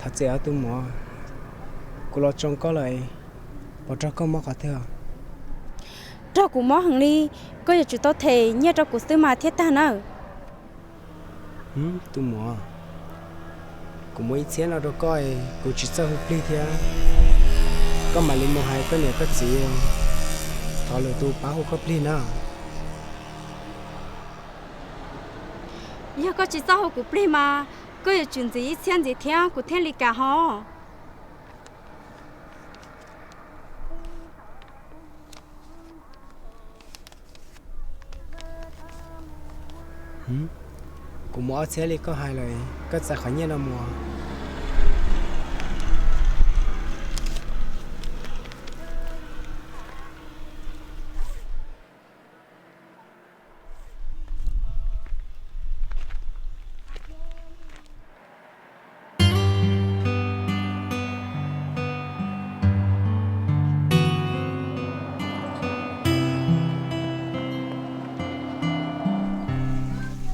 Thov txim os tus muam, kuv los tsoo koj lawm, puas raug koj mob qhov twg? Raug kuv mob heev li, koj yuav tsum tau them nyiaj rau kuv xwb mas thiaj tag nawb. Tus muam, kuv muab ib txhiab no rau koj, kuv tsis txawj hu plig thiab, koj mam li mus hais koj niam koj txiv, thov lwm tus pab hu koj plig na. Yog koj tsis txawj hu kuv plig mas, koj yuav tsum ntxiv ib txhiab ntxiv thiab kuv thiaj li kam ho. Kuv muaj ob txhiab li koj hais lawm, koj txais qhov nyiaj no mus.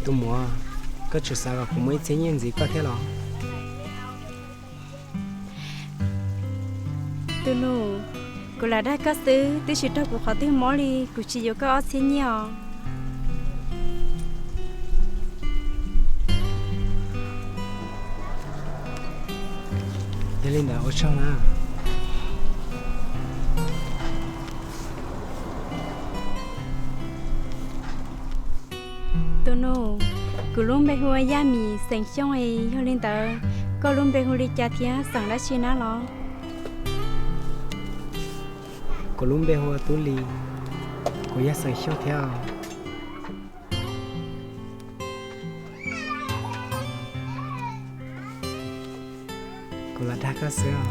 Tus muam, koj tseem xav kom kuv muaj ib txhiab nyiaj ntxiv koj thiab los? Tus nus, kuv lam dag koj xwb, twb tsis raug kuv qhov twg mob li, kuv tsis yuav koj ob txhiab nyiaj os. Yog li ntawd ua tsaug na. Tus nus, kuv lub npe hu ua Yaj Mim xeem Xyooj, yog li ntawd koj lub npe hu li cas thiab xeem dab tsi na los? Kuv lub npe hu ua Tub Lis, kuv yog xeem Xyooj thiab. Kuv lam dag koj xwb,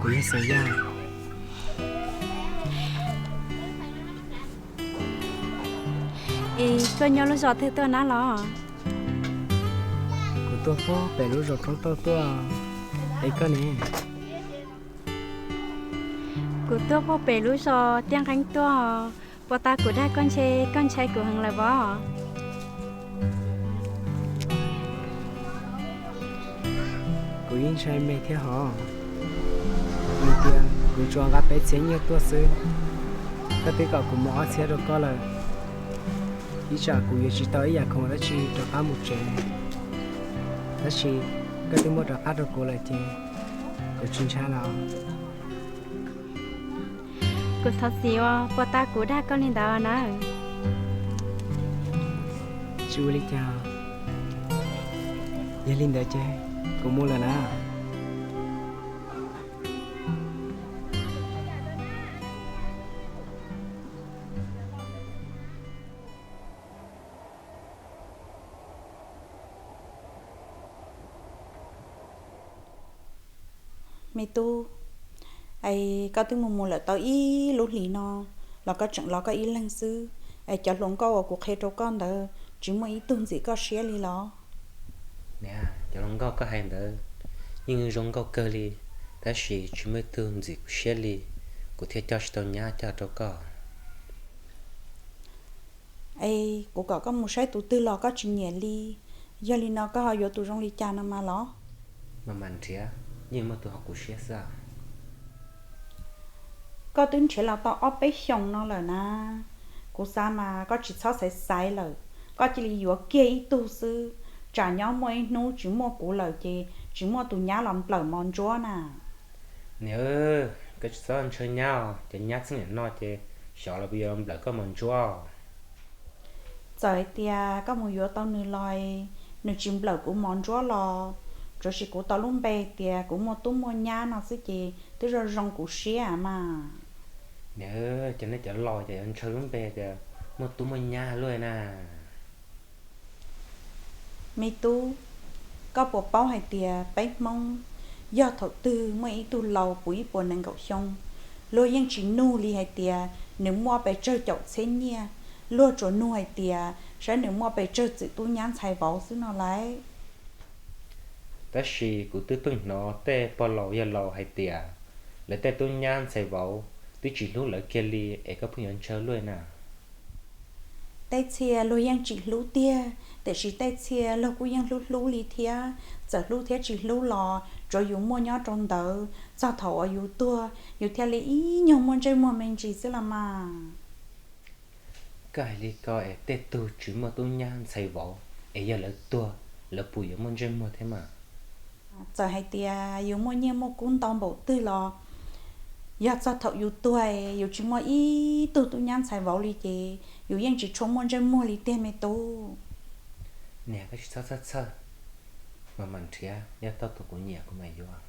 kuv yog xeem Yaj. Es koj nyob lub zos twg tuaj na los? Kuv tuaj puag pem lub zos Roob Tauj tuaj. Es koj ne? Kuv tuaj puag pem lub zos Tiaj Nqeeb tuaj. Puas tas kuv dag koj ntshe koj ntshai kuv heev lawm os? Kuv yeej ntshai me thiab hos. Nws tias kuv tsuas nqa peb txhiab nyiaj tuaj xwb, koj twb kom kuv muab ob txhiab rau koj lawm. Ib tsam kuv yuav tsis tau ib yam khoom dab tsi rov qab mus tsev, tab sis koj twb muab rov qab rau kuv lawm ces kuv tsis ntshai lawm. Kuv thov txim uas puas tas kuv dag koj li ntawd na. Tsis ua li cas, yog li ntawd ces kuv mus lawm na. Me tub, es koj twb mus mus lawm tau ib lub hlis no los koj tseem los koj ib leeg xwb, es cov hluas nkauj uas kuv qhia rau koj ntawd tsis muaj ib tug ntxim koj siab li los? Niam, cov hluas nkauj koj hais ntawd yeej zoo nkauj kawg li, tab sis tsis muaj ib tug ntxim kuv siab li, kuv thiaj coj tsis tau nyab coj rau koj. Es kuv kom koj mus saib tus twg los koj tsis nyiam li, yog li no koj ho yuav tus zoo li cas no mas los? Mas mam nrhiav, yeej muaj tus haum kuv siab xwb. Koj twb nrhiav los tau ob peb xyoos no lawm na, kuv xav mas koj tsis txhob xaiv xaiv lawm, koj cia li yuav kiag ib tug xwb, tsam nyob muaj ib hnub tsis muaj kuv lawm ces tsis muaj tus nyab los nplawm mos ntsuab na. Niam, koj tsis txhob ntshaw nyab os, cov nyab txheej niam no ces xyov los puas yuav nplawm koj mos ntsuab. Txawm hais tias koj mus yuav tau nws los nws tsis nplawm kuv mos ntsuab los, tsuav sis kuv tau lub npe tias kuv muaj tub muaj nyab no xwb ces twb zoo zoo kuv siab mas. Niam, cov nej cov laus ces yuav ntshaw lub npe tias muaj tub muaj nyab luaj na. Me tub, koj puas paub hais tias peb Hmoob yog thaum twg muaj ib tug laus puv ib puas nees nkaum xyoo, luag yeej tsis nug li hais tias nws muaj pes tsawg caum txhiab nyiaj, luag tsuas nug hais tias saib nws muaj pes tsawg txwm tub nyab ntxhais vauv xwb no lauj. Tab sis kuv twb pheej hnov tej pog laus yawg laus hais tias lawv tej tub nyab ntxhais vauv twb tsis hlub lawv kiag li es koj pheej yuav ntshaw luaj na. Tej txhia luag yeej tsis hlub tiag, tiam sis tej txhia luag kuj yeej hlub hlub li thiab. Txawm hlub thiab tsis hlub los tsuav yus muaj nyob rau ntawd, txog thaum uas yus tuag yus thiaj li ib nyuag muaj ntsej muag me ntsis xwb los mas. Koj hais li ko es tej tug tsis muaj tub nyab ntxhais vauv es yog lawv tuag, lawv puas yuav muaj ntsej muag thiab mas? Txawm hais tias yus muaj nyiaj muaj kub ntau npaum twg los yog txog thaum yus tuag es yus tsis muaj ib tug tub nyab ntxhais vauv li ces yus yeej tsis tshua muaj ntsej muag li tiag me tub. Niam, koj tsis txhob txhawj txhawj, mas mam nrhiav, yog tau tus kuv nyiam kuv mam yuav.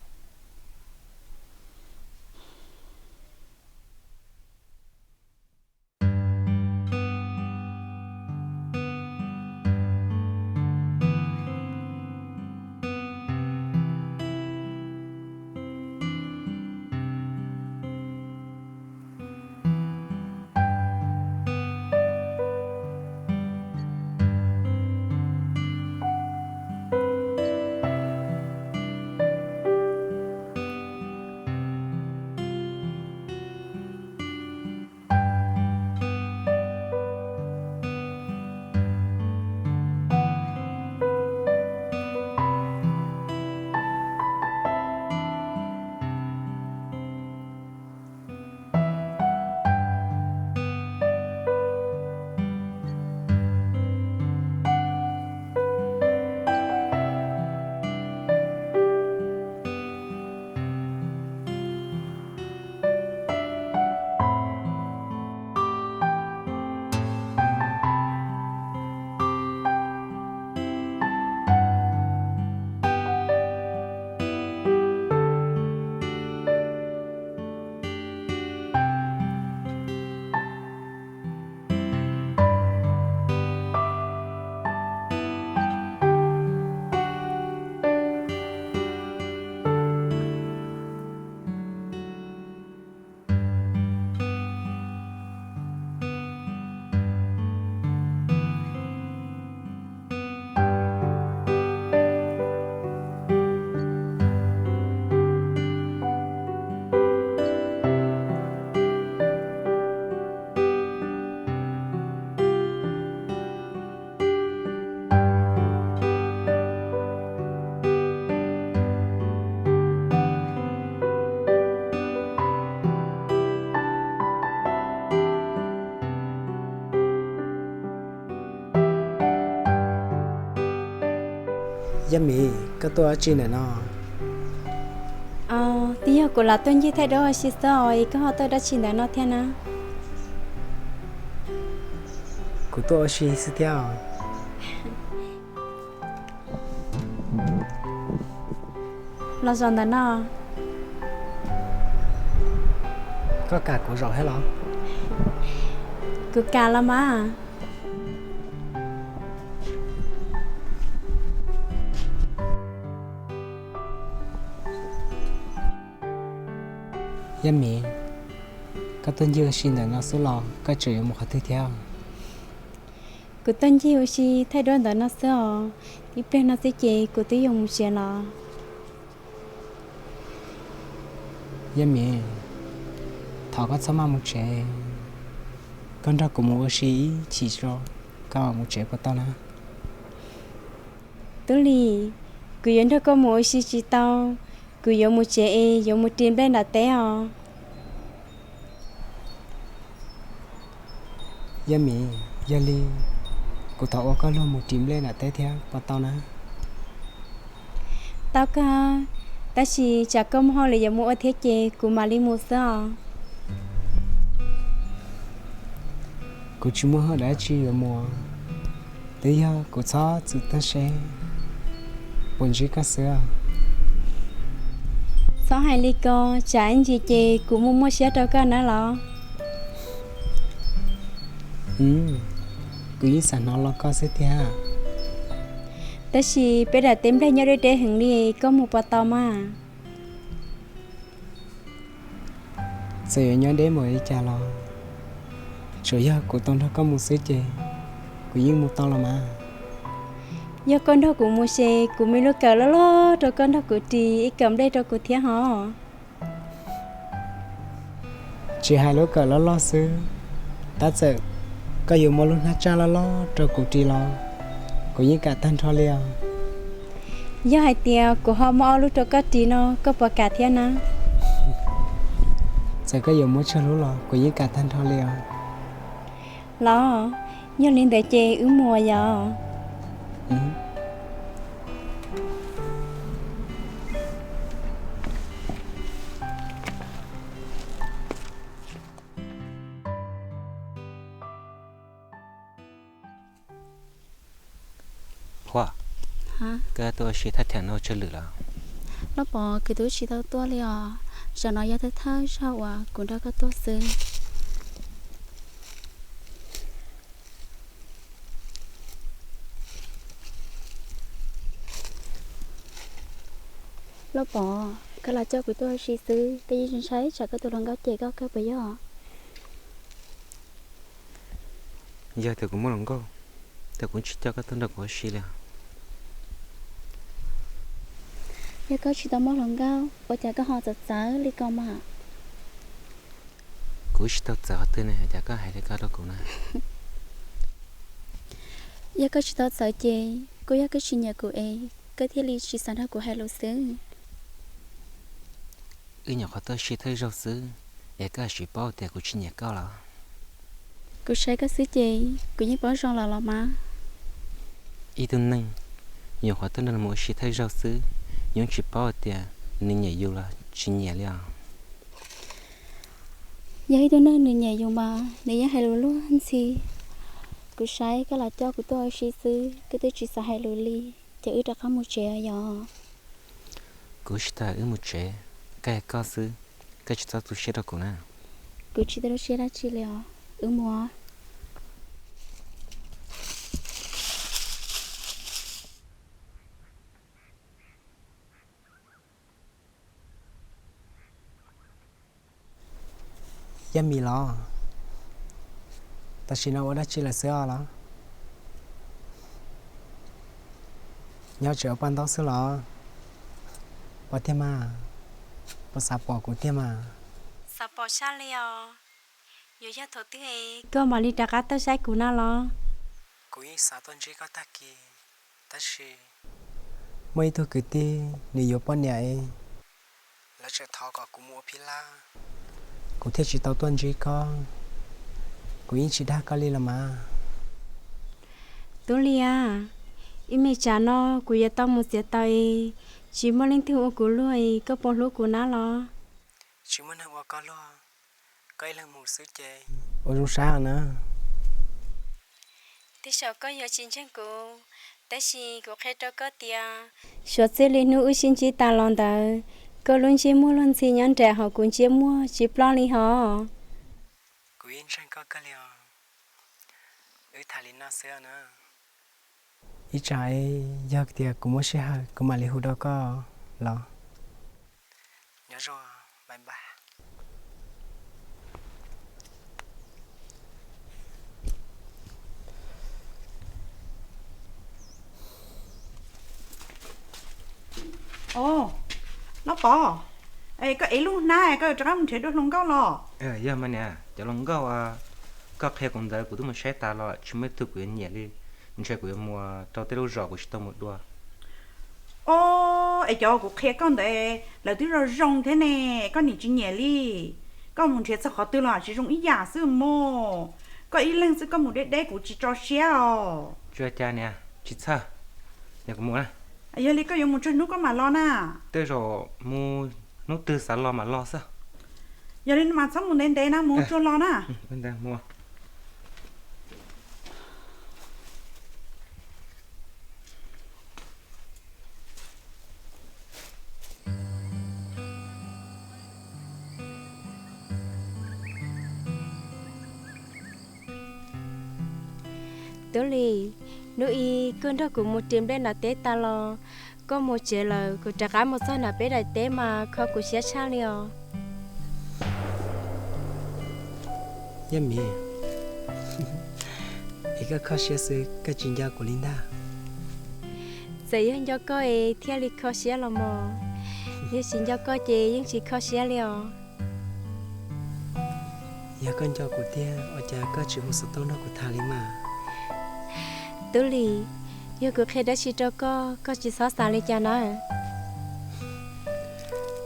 Yaj Mim, koj tuaj dab tsi ntawm no? Twb yog kuv los tuaj ncig thaij duab ua si xwb os, es koj ho tuaj dab tsi ntawm no thiab na? Kuv tuaj ua si xwb thiab os. Los zaum ntawm no. Koj kam kuv zaum thiab los? Kuv kam los mas. Yaj Mim, koj tuaj ncig ua si ntawm no xwb los koj tseem yuav mus qhov twg thiab? Kuv tuaj ncig ua si thaij duab ntawm no xwb os, ib pliag no xwb ces kuv twb yuav mus tsev los. Yaj Mim, thov koj txhob maj mus tsev, koj nrog kuv mus ua si ib chim tso, koj mam mus tsev puas tau na? Tub Lis, kuv yuav nrog koj mus ua si tsis tau, kuv yuav mus tsev es yuav mus ris nplej nram teb os. Yaj Mim, yog li kuv thov ua koj luag mus ris nplej nram teb thiab puas tau na? Tau kawg, tab sis tsam koj muaj hauj lwm yuav mus ua thiab ces kuv mam li mus xwb os. Kuv tsis muaj hauj lwm dab tsi yuav mus, twb yog kuv txhob txwm tag seb puas ntsib koj xwb. Txhob hais li ko, tsam ib ntsis ces kuv muaj muaj siab rau koj na los. Kuv yeej xav hnov los koj xwb thiab. Tab sis peb daim teb nplej nyob deb deb heev li, koj mus puas tau mas? Txawm yuav nyob deb npaum li cas los tsuas yog kuv tau nrog koj mus xwb ces kuv yeej mus tau los mas. Yog koj nrog kuv mus ces kuv muaj lub kawm loj loj rau koj nrog kuv ris ib kawm nplej rau kuv thiab hos. Tsis hais lub kawm loj loj xwb, tab txawm Koj yuav muab lub hnab tsaj loj loj rau kuv ris los, kuv yeej kam tag nrho li os. Yog hais tias kuv ho muab ob lub rau koj ris no, koj puas kam thiab na? Txawm koj yuav muab tsawg lub los kuv yeej kam tag nrho li os. Los, yog li ntawd ces wb mus yom. Huaj, koj tuaj ua si thaj theem no tsawg lwm lawm? Loj Pov, kuv twb tsis tau tuaj li os. Zaum no yog thawj thawj zaug uas kuv nrog koj tuaj xwb. Loj Pov, koj los coj kuv tuaj ua si xwb, koj yeej ntshai tsam koj tus hluas nkauj cem koj kawg puas yog? Yog tias kuv muaj hluas nkauj, ces kuv tsis coj koj tuaj nrog kuv ua si li. Yog koj tsis tau muaj hluas nkauj, ua cas koj ho txawv txawv li ko mas? Kuv tsis tau txawv qhov twg ne, cas koj hais li ko rau kuv na? Yog koj tsis tau txawv ces kuj yog koj tsis nyiam kuv es koj thiaj li tsis xav nrog kuv hais lus xwb. Wb nyuam qhuav tuaj ua si thawj zaug xwb, es koj tsis paub tias kuv tsis nyiam koj los? Kuv saib koj xwb ces kuv yeej paub zoo lawm los mas. Ib tug neeg nyuam qhuav tuaj nrog luag mus ua si thawj zaug xwb, yus tsis paub tias nws nyiam yus los tsis nyiam li os. Yog ib tug neeg nws nyiam yus mas nws yeej hais lus luag ntxhi. Kuv saib koj los coj kuv tuaj ua si xwb, koj twb tsis xav hais lus li, ces wb rov qab mus tsev yom. Kuv tsis tas wb mus tsev, koj hais koj xwb, koj tsis txhob tu siab rau kuv na. Kuv tsis tu siab dab tsi li os, wb mus. Yaj Mim los, tam sim no ua dab tsi lawm xwb os los? Nyob tsev ua paj ntaub xwb los? Puas tiag mas? Puas xav pom kuv tiag mas? Xav pom tshaj li os. Yuav yog thaum twg koj mam li rov qab tuaj saib kuv na los? Kuv yeej xav tuaj ntsib koj tag kis, tab sis muaj ib tug kwv tij nws yuav poj niam es lawv tseem thov kom kuv mus ua phij lab, kuv thiaj tsis tau tuaj ntsib koj. Kuv yeej tsis dag koj li los mas. Tub Lis, ib me tsam no kuv yuav tau mus txiav taws es tsis muaj leej twg ua kuv luag es koj puas hlub kuv na los? Tsis muaj neeg ua koj luag, koj ib leeg mus xwb ces ua zoo saib os na. Tej zaum koj yuav tsis ntseeg kuv, tab sis kuv qhia rau koj tias, suav txij li hnub wb sib ntsib tas los ntawd, koj lub ntsiab muag luag ntxhi nyob nraim hauv kuv ntsiab muag tsis ploj li hos. Kuv yeej ntseeg koj kawg li os. Wb tham li no xwb na. Ib tsam yog tias kuv muaj sij hawm kuv mam li hu rau koj los. Nyob zoo, bye bye. Os, Loj Pov, es koj ev lub hnab koj rov qab mus nrhiav dua hluas nkauj los? Yog mas niam, cov hluas nkauj koj qhia kuv ntawd kuv twb mus saib tas los tsis muaj ib tug kuv yuav nyiam li. Ntshe kuv yuav mus rau tej lub zos kuv tsis tau mus dua. Os, es cov kuv qhia koj ntawd lawv twb zoo zoo thiab ne, koj niam tsis nyiam li. Koj mus nrhiav txog qhov twg los tsis zoo ib yam xwb mog. Koj ib leeg xwb koj mus deb deb kuv tsis tso siab os. Tsis ua cas niam, tsis txhawj, niam kuv mus na. Yog li koj yuav mus tsawg hnub koj mam los na? Tej zaum mus hnub twg xav los mam los xwb. Yog li mas txhob mus ntev ntev na, mus tsuag los na. Tub Lis, hnub i koj nrog kuv mus ris nplej nram teb tas los, koj mus tsev lawm, kuv rov qab mus txog nram peb daim teb mas kho kuv siab tshaj li os. Yaj Mim, es koj kho siab xwb koj tsis nco kuv li ntag. Txawm yog nco koj es thiaj li kho siab los mas, yog tsis nco koj ces yeej tsis kho siab li os. Yog koj nco kuv tiag, ua cas koj tsis hu xov tooj nrog kuv tham li mas? Tub Lis, yog kuv qhia dab tsi rau koj, koj tsis txhob xav li cas na.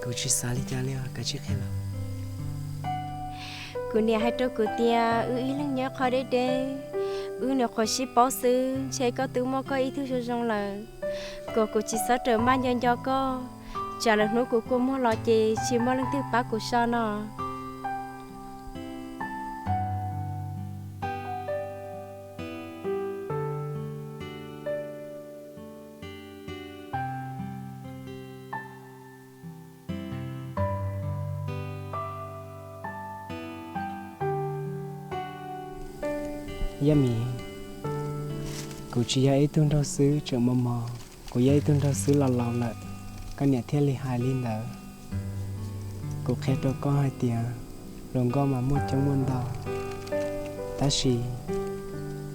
Kuv tsis xav li cas li os, kav tsij qhia los. Kuv niam hais rau kuv tias wb ib leeg nyob qhov deb deb, wb nyuam qhuav sib paub xwb, ntshe koj twb muaj koj ib tug zoo zoo lawm, kom kuv tsis txhob rawm maj nco nco koj, tsam lwm hnub kuv kua muag los ces tsis muaj leej twg pab kuv so no. Yaj Mim, kuv tsis yog ib tug nraug xwb tseem mos mos, kuv yog ib tug nraug xwb laus laus lawm, koj niam thiaj li hais li ntawd. Kuv qhia rau koj hais tias hluas nkauj mas muaj coob muaj ntau, tab sis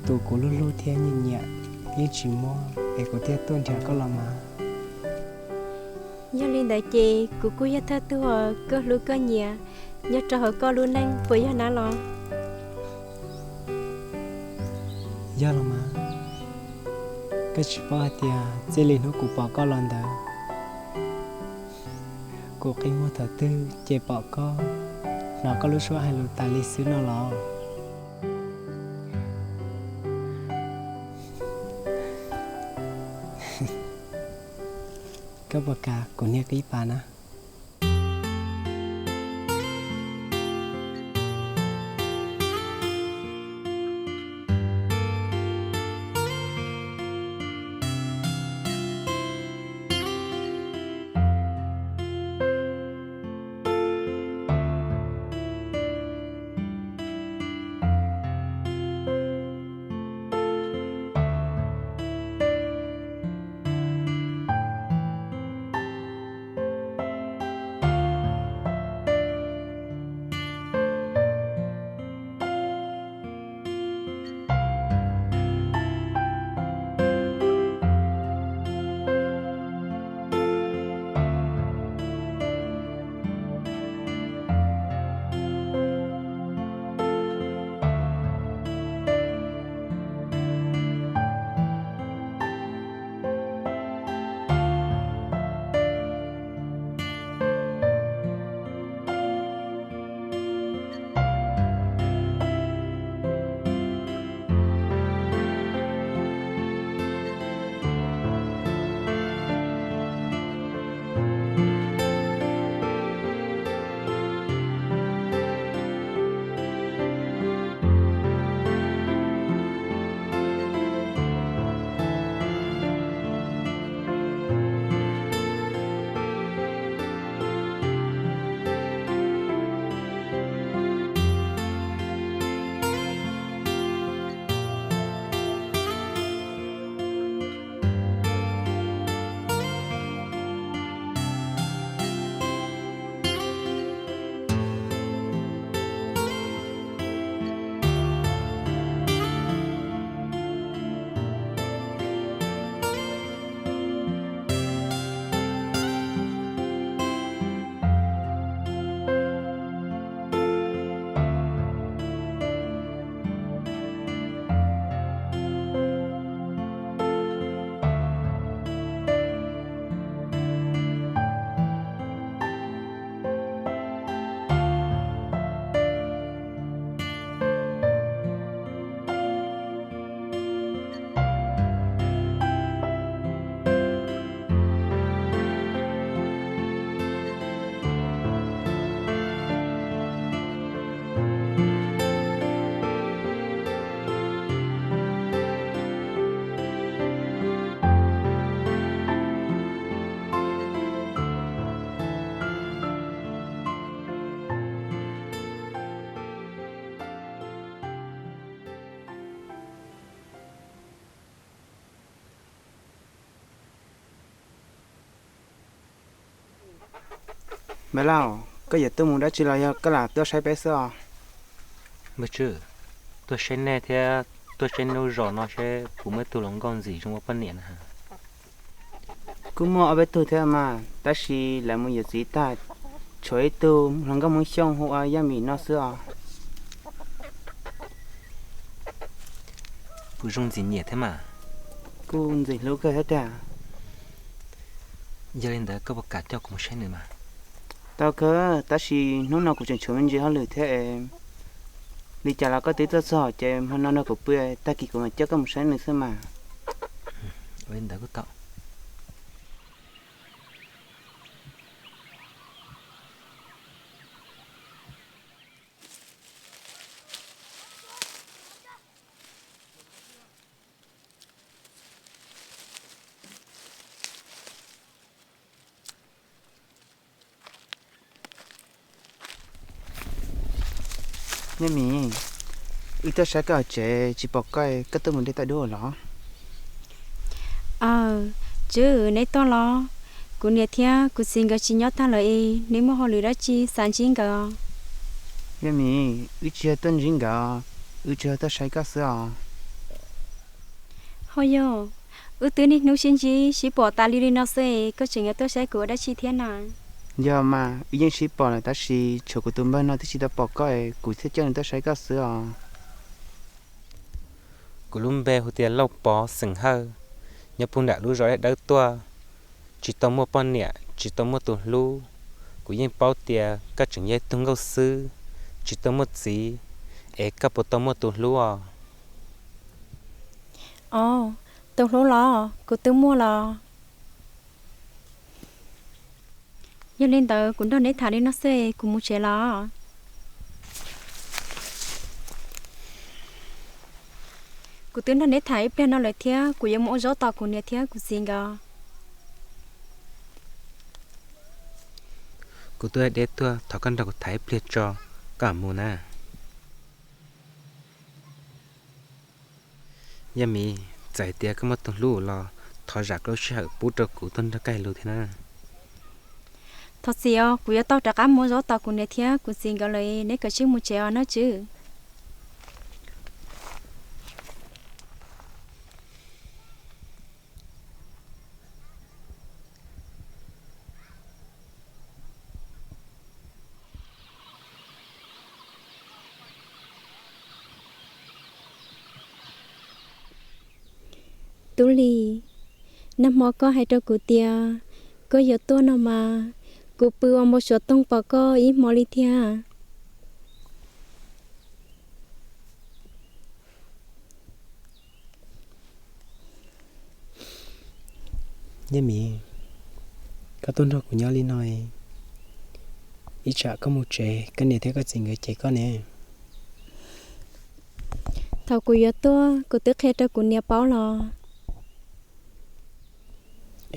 tus kuv hlub hlub thiab nyiam nyiam yeej tsis muaj, es kuv thiaj tuaj nrhiav koj los mas. Yog li ntawd ces kuv kuj yog thawj tug uas koj hlub koj nyiam nyob rau hauv koj lub neej puas yog na los? Yog los mas, koj tsis paub hais tias txij li hnub kuv pom koj los ntawd, kuv qi muag thaum twg ces pom koj, hnov koj lub suab hais lus tas li xwb no los. Koj puas kam kuv niag qib pas na? Npawg Lauj, koj yuav tuaj mus dab tsi los yog koj lam tuaj saib peb xwb os? Npawg Tswb, tuaj saib nej thiab tuaj saib lub zos no seb puas muaj ib tug hluas nkauj ntxim zoo ua poj niam na. Kuj muaj ob peb tug thiab mas, tab sis lawv mus yuav txiv tag, tshuav ib tug hluas nkauj Hmoob Xyooj hu ua Yaj Mim no xwb os. kuv zoo ntxim nyiam thiab mas. Kuj ntxim hlub kawg thiab tiag. Yog li ntawd koj puas kam coj kuv mus saib nws mas? Tau kawg, tab sis hnub no kuv tseem tshuav me ntsis hauj lwm thiab es, li cas los koj twb tuaj txog ces hmo no nrog kuv pw, tag kis kuv mam coj koj mus saib nws xwb mas. Ua li ntawd kuj tau. Niam Mim, wb tuaj saib koj tsev tsis pom koj, koj tuaj mus de tauj dub los? Aw, Tswb, neb tuaj los? Kuv niam thiab kuv txiv nkawd tsis nyob tag lawm es neb muaj hauj lwm dab tsi xav ntsib nkawd? Niam Mim, wb tsis yog tuaj ntsib nkawd, wb tsuas yog tuaj saib koj xwb os. Ho yog, wb twb niaj hnub sib ntsib sib pom tas li li no xwb es koj tseem yuav tuaj saib kuv ua dab tsi thiab na? Yog mas, wb yeej sib pom lawm tab sis tshuav kuv tus npawg no twb tsis tau pom koj es kuv thiaj coj nws tuaj saib koj xwb os. Kuv lub npe hu tias Lauj Pov xeem Hawj, nyob puag nram lub zos Dawb Dawb tuaj, tsis tau muaj poj niam tsis tau muaj tus hlub. Kuv yeej paub tias koj tseem yog ib tug nkauj xwb, tsis tau muaj txiv, es koj puas tau muaj tus hlub os? Os, tus hlub los kuv twb muaj los. Yog li ntawd kuv nrog neb tham li no xwb es kuv mus tsev los. Kuv twb nrog neb tham ib pliag no lawm thiab kuv yuav mus ua zaub tos kuv niam thiab kuv txiv nkawd. Kuv tuaj deb tuaj, thov koj nrog kuv tham ib pliag tso, koj mam mus na. Yaj Mim, txawm hais tias koj muaj tus hlub los thov zam koj lub sij hawm pub rau kuv tuaj nrog koj hais lus thiab na. Thov txim os, kuv yuav tau rov qab mus ua zaub tos kuv niam thiab kuv txiv nkawd lawm, neb kav tsij mus tsev os nawb Tswb. Tub Lis, nag hmo koj hais rau kuv tias koj yuav tuaj no mas, kuv pw ua npau suav toog pom koj ib hmo li thiab. Yaj Mim, koj tuaj nrog kuv nyob li no, ib tsam koj mus tsev koj niam thiab koj txiv nkawd cem koj ne. Thaum kuv yuav tuaj kuv twb qhia rau kuv niam paub los?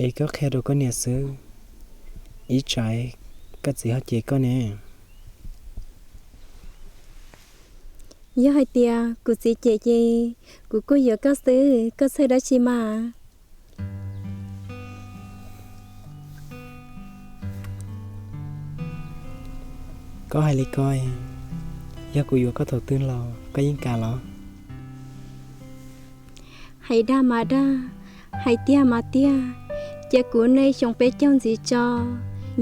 Es koj qhia rau koj niam xwb, ib tsam koj txiv ho cem koj ne. Yog hais tias kuv txiv cem ces kuv kuj yuav koj xwb, koj txhawj dab tsi mas. Koj hais li ko, yog kuv yuav koj thaum twg los koj yeej kam los? Hais dag mas dag, hais tiag mas tiag, cia kuv noj ib xyoos peb caug ntxiv tso.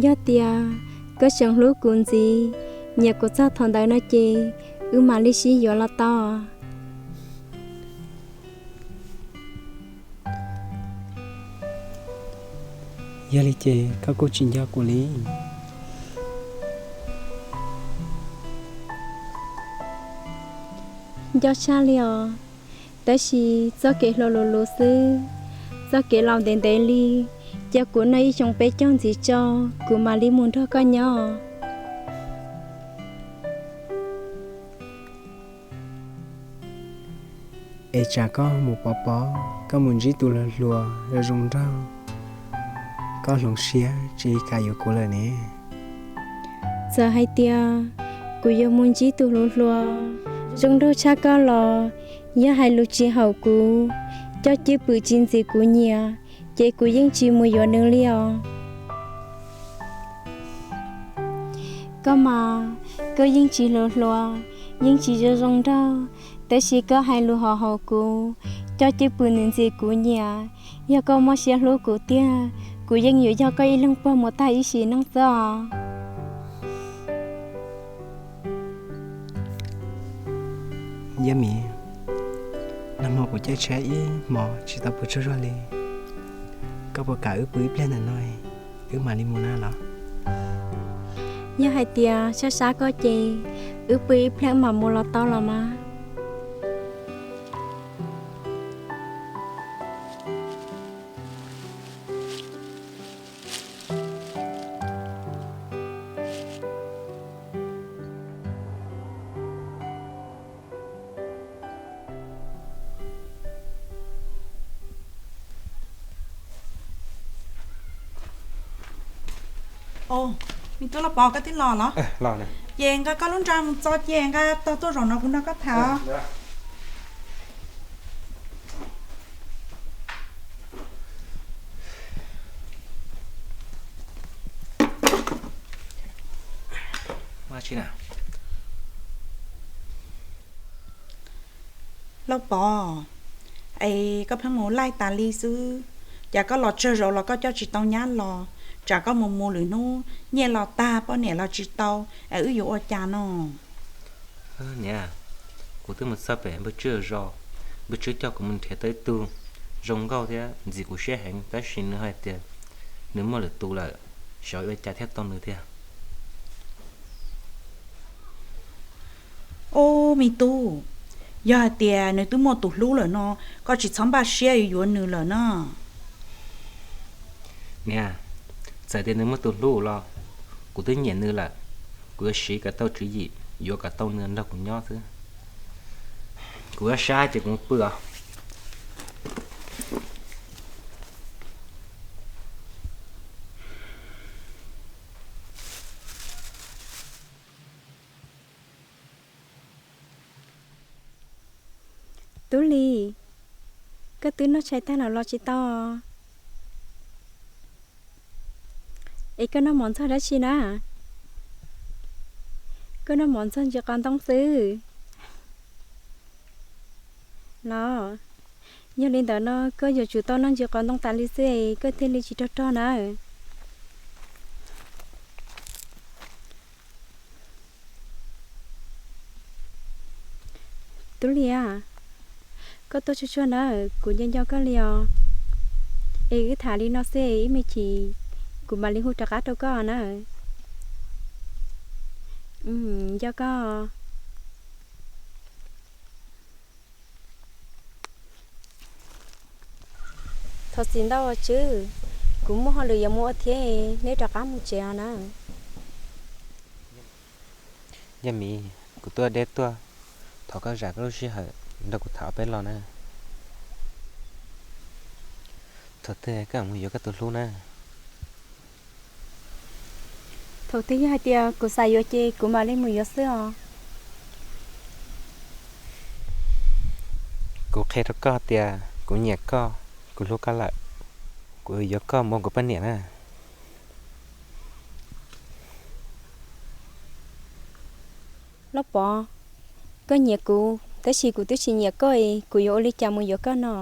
Yog tias koj tseem hlub kuv ntxiv, nyiam kuv txog thaum ntawd no ces wb mam li sib yuav los tau. Yog li ces koj kuj tsis nco kuv li. Nco tshaj li os, tab sis txoj kev hluas luv luv xwb, txoj kev laus ntev ntev li, cia kuv noj ib xyoos peb caug ntxiv tso, kuv mam li mus nrog koj nyob. Es tsam koj mus pov pob, koj mus ntsib tus hluas hluas zoo zoo nraug, koj hloov siab tsis kam yuav kuv lawm ne. Txawm hais tias kuv yuav mus ntsib tus hluas hluas zoo nraug tshaj koj los, yog hais lus tsis haum kuv, coj cwj pwm tsis ntxim kuv nyiam, ces kuv yeej tsis mus yuav nws li os. Koj mas, koj yeej tsis hluas hluas, yeej tsis zoo zoo nraug, tab sis koj hais lus haum haum kuv, coj cwj pwm nws ntxim kuv nyiam. Yog koj muaj siab hlub kuv tiag, kuv yeej yuav yog koj ib leeg pog mus tag ib sim neej xwb os. Yaj Mim, Nag hmo kuv caij tsheb ib hmos tsis tau pw tsaug zog li. Koj puas kam wb pw ib pliag ntawm no, wb mam li mus na los? Yog hais tias sab sab koj ces wb pw ib pliag wb mam mus los tau los mas. Me tub Lauj Pov, koj twb los los? Ces nqa koj lub nra mus txo ces nqa tog tuaj zaum no kuv nrog koj tham. Lauj Pov, es koj pheej mus laij tas li xwb, cas koj los tsawg zaus los koj coj tsis tau nyab los? Tsam koj mus mus lwm hnub nyiaj los tag poj niam los tsis tau, es wb yuav ua cas no? Niam, kuv twb mus txog pem npawg Tswb zos, npawg Tswb coj kuv mus nrhiav tau ib tug zoo nkauj thiab ntxim kuv siab heev, tab sis nws hais tias nws muaj lwm tus lawm, xyov yuav ua cas thiaj tau nws tiag. Ub, me tub, yog hais tias nws twb muaj tus hlub lawm no, koj tsis txhob npaj siab yuav yuav nws lawm na. Niam, txawm tias nws muaj tus hlub los kuv twb nyiam nws lawm, kuv yuav siv kom tau tswv yim yuav kom tau nws nrog kuv nyob xwb. Kuv yuav sab ces kuv mus pw os. Tub Lis, koj twb noj tshais tag los los tsis tau? Es koj noj mov ntxuag dab tsi na? Koj noj mov ntxuag ntsis qos ntoo xwb los? Yog li ntawd no koj yuav tsum tau noj ntsis qos ntoo tas li xwb es koj thiaj li tsis rog rog na. Tub Lis, koj tuaj tsuag tsuag na, kuv nco nco koj li os. Es wb tham li no xwb, ib me chim kuv mam li hu rov qab rau koj na. Nco koj. Thov txim ntau Tswb, kuv muaj hauj lwm yuav mus ua thiab, neb rov qab mus tsev os na. Yog Miv, kuv tuaj deb tuaj, thov koj zam koj lub sij hawm nrog kuv tham ob peb lo na. Thaum twg koj mus yuav koj tus hlub na? Thaum twg yog hais tias kuv xav yuav ces kuv mam li mus yuav xwb os. Kuv qhia rau koj tias kuv nyiam koj, kuv hlub koj lawm, kuv yuav koj mus ua kuv poj niam na. Lauj Pov, koj nyiam kuv tab sis kuv twb tsis nyiam koj es kuv yuav ua li cas mus yuav koj no?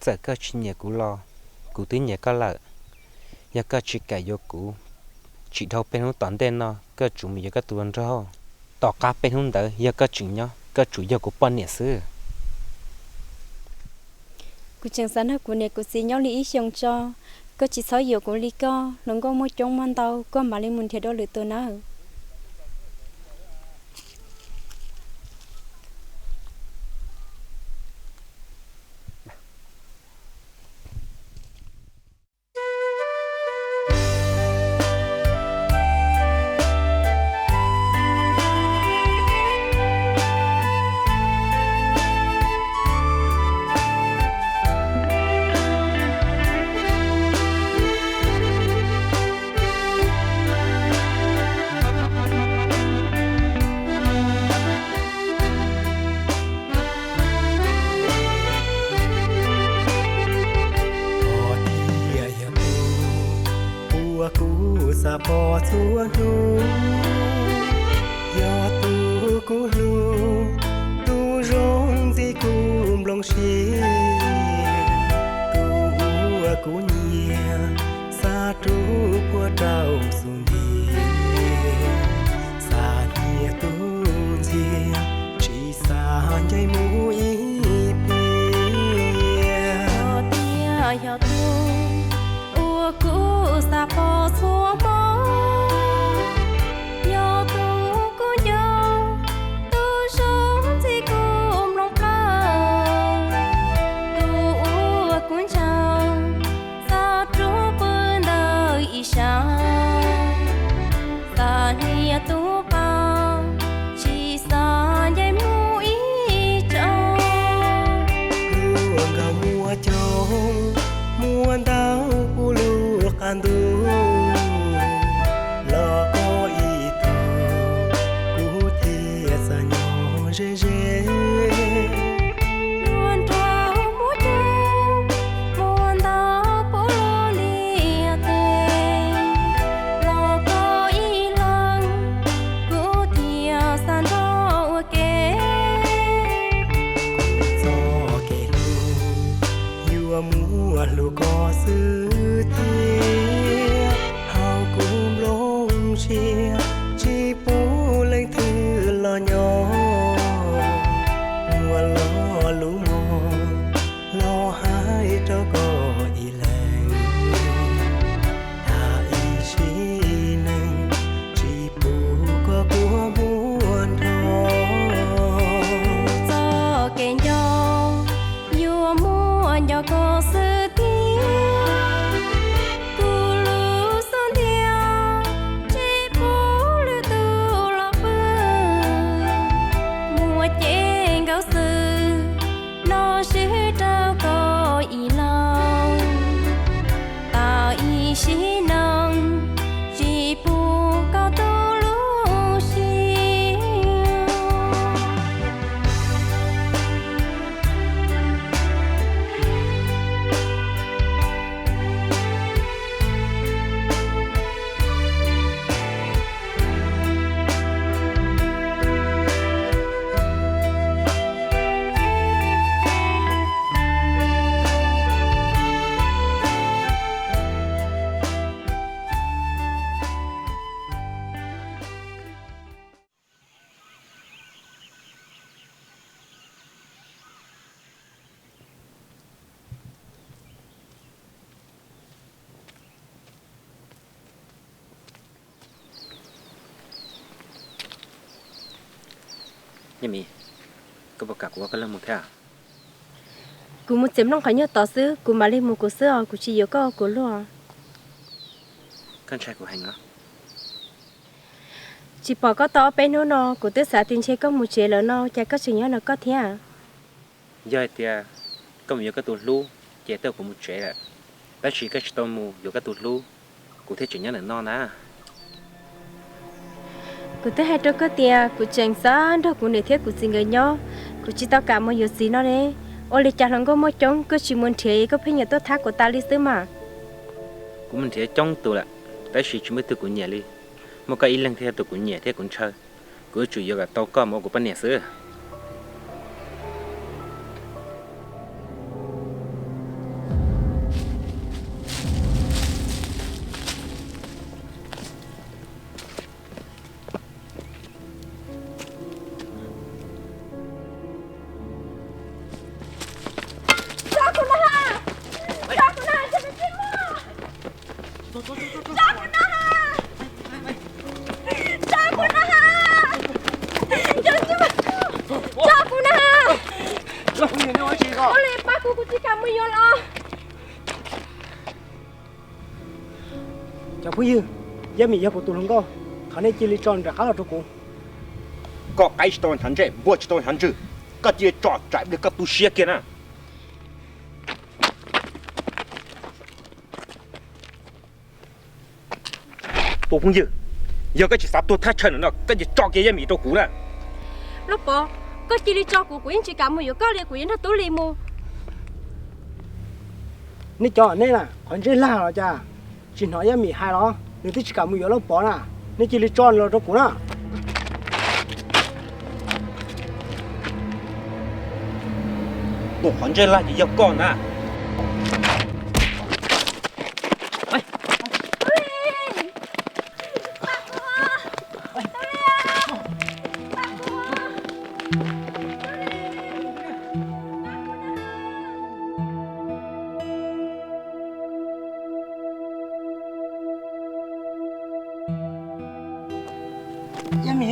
Txawm koj tsis nyiam kuv los kuv twb nyiam koj lawm. Yog koj tsis kam yuav kuv, tsis dhau peb hnub tom ntej no koj tsum mus yuav koj tus hluas nraug. Tom qab peb hnub ntawd yog koj tseem nyob, koj tsum yog kuv poj niam xwb. Kuv tseem xav nrog kuv niam kuv txiv nyob li ib xyoos tso. Koj tsis txhob yuam kuv li koj, hluas nkauj muaj coob muaj ntau, koj mam li mus nrhiav dua lwm tus nawb. Koj thiaj yog tus uas kuv xav pom txhua hnub, yog tus kuv hlub, tus zoo ntxim kuv nplooj siab, tus uas kuv nyiam, xav rub puag rau xub ntiag, xav nyiam tus ntxhias, tsis xav ncaim mus Hniav tus paj, tsis xav ncaim mus ib tsoom. Luag nkauj muaj coob, muaj ntau puv lub qab ntuj, los koj ib tug, kuv thiaj xav nyob ze ze. Luag nraug muaj coob, muaj ntau puv lub liaj teb, los koj ib leeg, kuv thiaj xav nrog ua ke. Kuv txoj kev hlub yuav muaj hlub koj xwb thiab, hauv kuv nplooj siab tsis pub leej twg los nyob. Muaj lo lus mob los hais rau koj ib leeg, thab ib sim neej tsis pub koj kua muag nrho. Txoj kev nco yuav muaj nco koj xwb thiab, kuv lub xub ntiag tsis pub lwm tus los pw. Muaj ceg nkaus xwb, no swb rau koj ib leeg, thab ib sim neej tsis pub koj tu lub siab. Yaj Mim, koj puas kam kuv ua koj leej muam thiab? Kuv mus txiav nplooj qhov nyuag tod xwb, kuv mam li mus kuv xwb os, kuv tsis yuav koj ua kuv luag. Koj ntshai kuv heev los? Tsis pom koj tau ob peb hnub no, kuv twb xav tias ntshe koj mus tsev lawm no, cas koj tseem nyob no koj thiab? Yog hais tias koj mus yuav koj tus hlub, ces twb kuv mus tsev lawm, tab sis koj tsis tau mus yuav koj tus hlub, kuv thiaj tseem nyob ntawm no na. Kuv twb hais rau koj tias kuv tseem xav nrog kuv niam thiab kuv txiv nkawd nyob, kuv tsis tau kam mus yuav txiv no ne. Ua li cas hluas nkauj muaj coob koj tsis mus nrhiav, koj pheej nyiam tuaj thab kuv tas li xwb mas? Kuv mus nrhiav coob tus lawm, tab sis tsis muaj ib tug kuv nyiam li. Muaj koj ib leeg thiaj yog tus kuv nyiam thiab kuv ntshaw. Kuv yuav tsum yuav kom tau koj mus ua kuv poj niam xwb. Tso kuv na! Tso kuv na! Tso kuv na! Tso kuv na! Tso kuv na! Tso kuv na! Ua li pab kuv, kuv tsis kam mus yuav los. Cov phooj ywg, Yaj Mim yog kuv tus hluas nkauj, thov nej cia li tso nram qab los rau kuv. Koj qaib tsis tau hnyav ntsej, npua tsis tau hnyav ntswg, koj cia li tso tsam pliag koj tu siab kiag na. Tus phooj ywg, yog koj tsis xav tuag thaj chaw no, koj cia li tso kiag Yaj Mim rau kuv na. Lauj Pov, koj cia li tso kuv, kuv yeej tsis kam mus yuav koj li, kuv yuav nrog Tub Lis mus. Nej cov nej na, qhov ntsej lag los cas, tsis hnov Yaj Mim hais los? Nws twb tsis kam mus yuav Lauj Pov na, nej cia li tso nws los rau kuv na. Tus qhov ntsej lag ces yog koj na. Yaj Mim.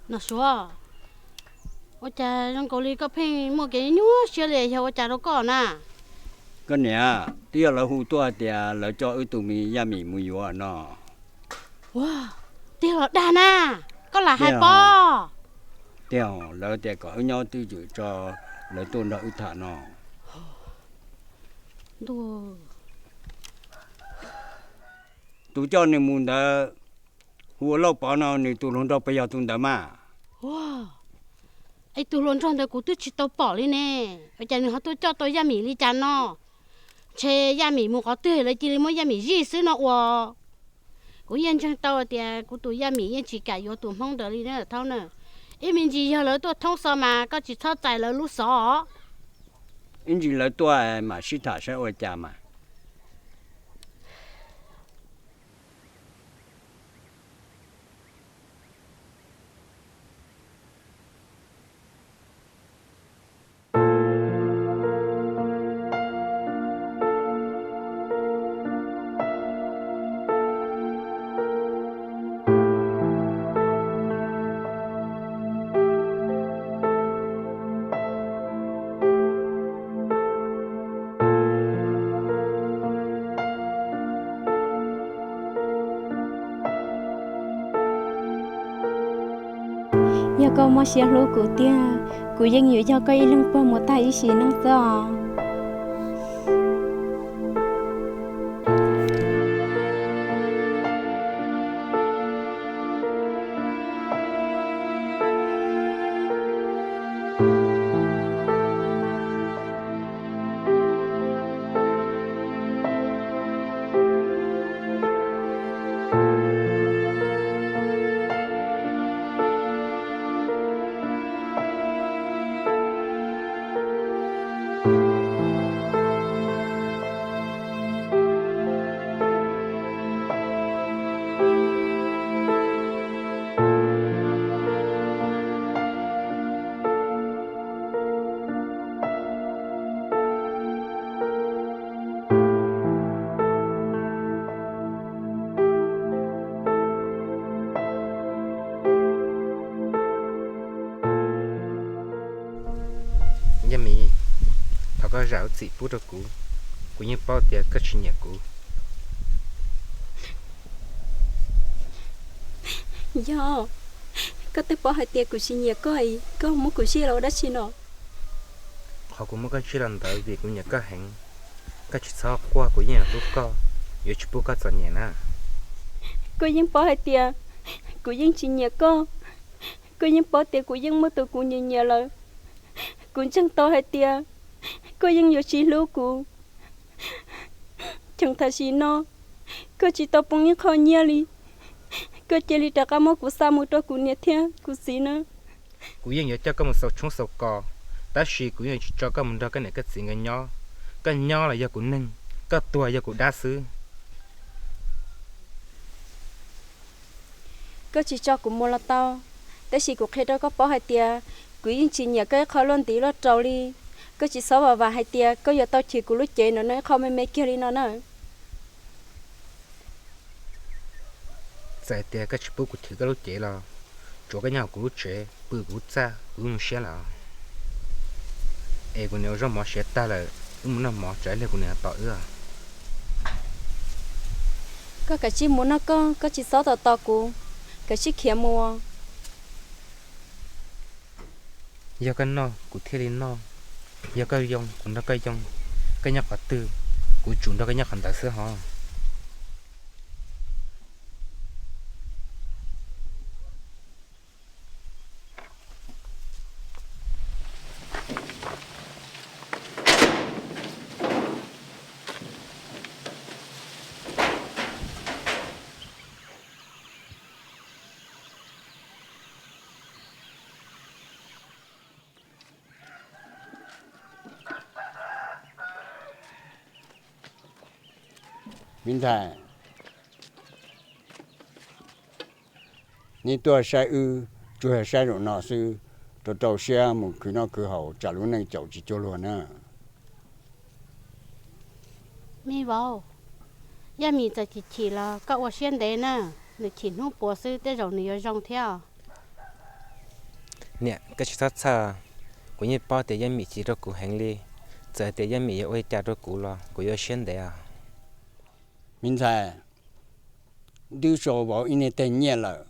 Nom Suav, ua cas zoo nkaus li koj pheej muaj kev nyuaj siab li, yog ua cas rau koj na? Koj niam, twb yog lawv hu tuaj hais tias lawv coj wb tus me Yaj Mim mus yuav no. Ua, tiag los dag na, koj lam hais pob. Tiag, lawv tias kom wb nyob twj ywm tso, lawv tuaj nrog wb tham no. Tus coj nws mus ntawd hu ua Lauj Pov no, nws tus hluas nraug puas yog tus ntawd mas? Es tus hluas nraug ntawd kuv twb tsis tau pom li ne, ua cas nws ho tuaj coj tau Yaj Mim li cas no? Ntshe Yaj Mim mus qhov twg lawv cia li muab Yaj Mim zij xwb no ua. Kuv yeej ntseeg tau tias kuv tus Yaj Mim yeej tsis kam yuav tus Hmoob ntawd li na Thaub na. Ib me ntsis yog lawv tuaj thoob xov mas koj tsis txhob txais lawv lub xov. Ib ntsis lawv tuaj mam sib tham saib ua cas mas. Yog koj muaj siab hlub kuv tiag, kuv yeej yuav yog koj ib leeg pog mus tag ib sim neej xwb os. Yaj Mim, thov koj zam lub txim pub rau kuv, kuv yeej paub tias koj tsis nyiam kuv. Yog, koj twb paub hais tias kuv tsis nyiam koj, koj muab kuv zij los ua dab tsi no? Qhov kuv muab koj zij los ntawd vim kuv nyiam koj heev. Koj tsis txhob quaj, kuv yeej hlub koj, yuav tsis pub koj txom nyem na. Koj yeej paub hais tias kuv yeej tsis nyiam koj, koj yeej paub tias kuv yeej muaj tus kuv nyiam nyiam lawm. Kuv ntseeg tau hais tias koj yeej yuav tsis hlub kuv. Cheem tam sim no koj tsis tau poob ib qho nyiaj li, koj cia li rov qab muab kuv xa mus rau kuv niam thiab kuv txiv na. Kuv yeej yuav coj koj mus xaus tshoob xaus kos, tab sis kuv yeej tsis tso koj mus nrog koj niam koj txiv nkawd nyob. Koj nyob los yog kuv neeg, koj tuag yog kuv dab xwb. Koj tsis tso kuv mus los tau, tab sis kuv qhia rau koj paub hais tias kuv yeej tsis nyiam koj ib qho luaj ntiv luaj raus li. Koj tsis txhob vam vam hais tias koj yuav tau chwv kuv lub cev no ib qho me me kiag li no na. Txawm tias koj tsis pub kuv chwv koj lub cev los, tsuav koj nyob hauv kuv lub tsev pw kuv lub txaj kuv lub nyuag siab lawm. Es kuv niam ua zaub mov siav tag lawm, wb mus noj mov tsam ib pliag kuv niam tos wb. Koj kav tsij mus noj koj, koj tsis txhob tos tos kuv, kav tsij khiav mus. Yog koj noj kuv thiaj li noj, yog koj yoo kuv nrog koj yoo, koj nyob qhov twg kuv tsum nrog koj nyob qhov ntawd xwb hos. Me ntxhais, neb tuaj saib wb tsuas yog saib zaum no xwb, rau rau siab mus khwv noj khwv haus tsam lub neej caum tsis cuag luag na. Me vauv, Yaj Mim txawm chim chim los koj ua siab ntev na, nws chim hnub puav xwb tej zaum nws yuav zoo thiab. Niam, koj tsis txhob txhawj, kuv yeej paub tias Yeej Mim chim rau kuv heev li. Txawm tias Yeej Mim yuav ua li cas rau kuv los kuv yuav ua siab ntev os. Me ntxhais, twb sau vauv ib niag teg nyiaj lawm,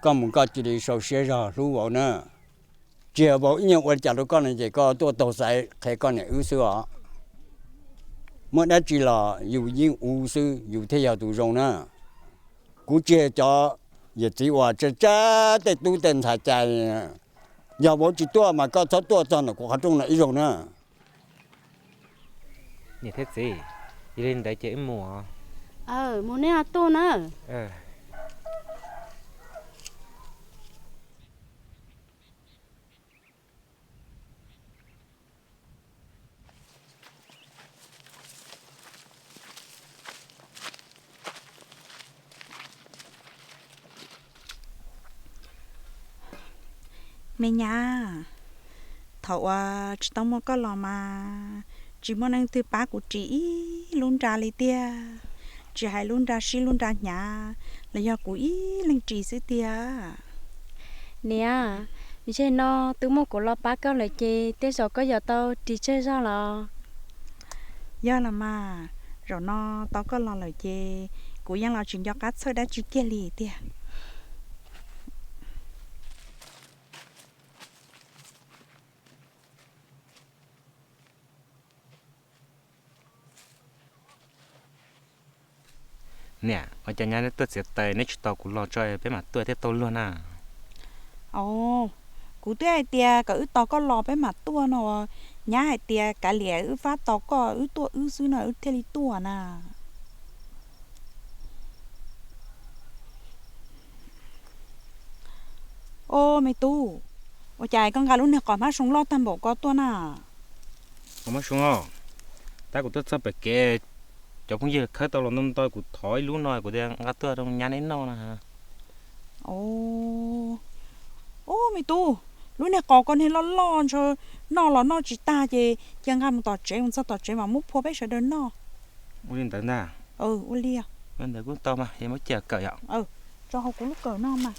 koj mus koj cia li sau siab zog hlub vauv na. Tsis yog vauv ib nyuag ua li cas rau koj no ces koj tuaj taug xaiv qhia koj niam wb xwb os. Muaj dab tsi los yus yeej ua xwb yus thiaj yog tus zoo na. Kuv tsis yog cov yawm txiv uas tsab tsab tej tub tej ntxhais cai. Yog vauv tsis tuaj mas koj txhob tuaj txog ntawm kuv qhov rooj no ib zaug na. Niam thiab txiv, yog li ntawd ces wb mus os. Mus nej tuaj na. Me nyab, thaum uas tsis tau muaj koj los mas tsis muaj neeg twg pab kuv ris ib lub nra li tiag, tsis hais lub nra sib lub nra hnyav los yog kuv ib leeg ris xwb tiag. Niam, zaum no twb muaj kuv los pab koj lawm ces tej zaum koj yuav tau ris tsawg zog los? Yog los mas, zaum no tau koj los lawm ces kuv yeej los tsis nco qab txhawj dab tsi kiag li tiag. Niam, ua cas nyab neb tuaj txiav taws neb tsis tos kuv los tso peb mam tuaj thiaj tau luag na? Au, kuv twb hais tias kom wb tos koj los peb mam tuaj no, nyab hais tias kav liam wb fab tos koj wb tuaj wb xwb no wb thiaj li tuaj na. Au me tub, ua cas koj nqa lub niag qos hmab soo loj tag npaum ko tuaj na? Qos hmab soo os, tab kuv tuaj txog pem kev, cov phooj ywg khawb tau los ntau ntau kuv thov ib lub no kuv tias nqa tuaj rau nyab neb noj na. Au, au me tub, lub niag qos ko niag loj loj ntshe noj los noj tsis tag ces cia nqa mus tom tsev, mus txog tom tsev mas muab phua peb sawv daws noj. Ua li ntawd ntag. Ua li ntawd kuj tau mas, es muab cia kawm yom. Tso hauv kuv lub kawm no mas.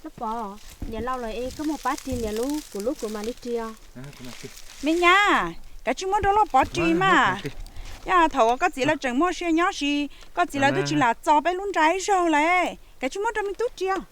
Lub pov, niam laus lawm es koj mus pab ris niam lub, kuv lub kuv mam li ris os. Me nyab, kav tsij muab rau lub pov ris mas. Yog thaum uas koj txiv lawv tseem muaj sia nyob si, koj txiv lawv twb tsis lam txo peb lub nra ib zaug lawm. Kav tsij muab rau me tub ris os.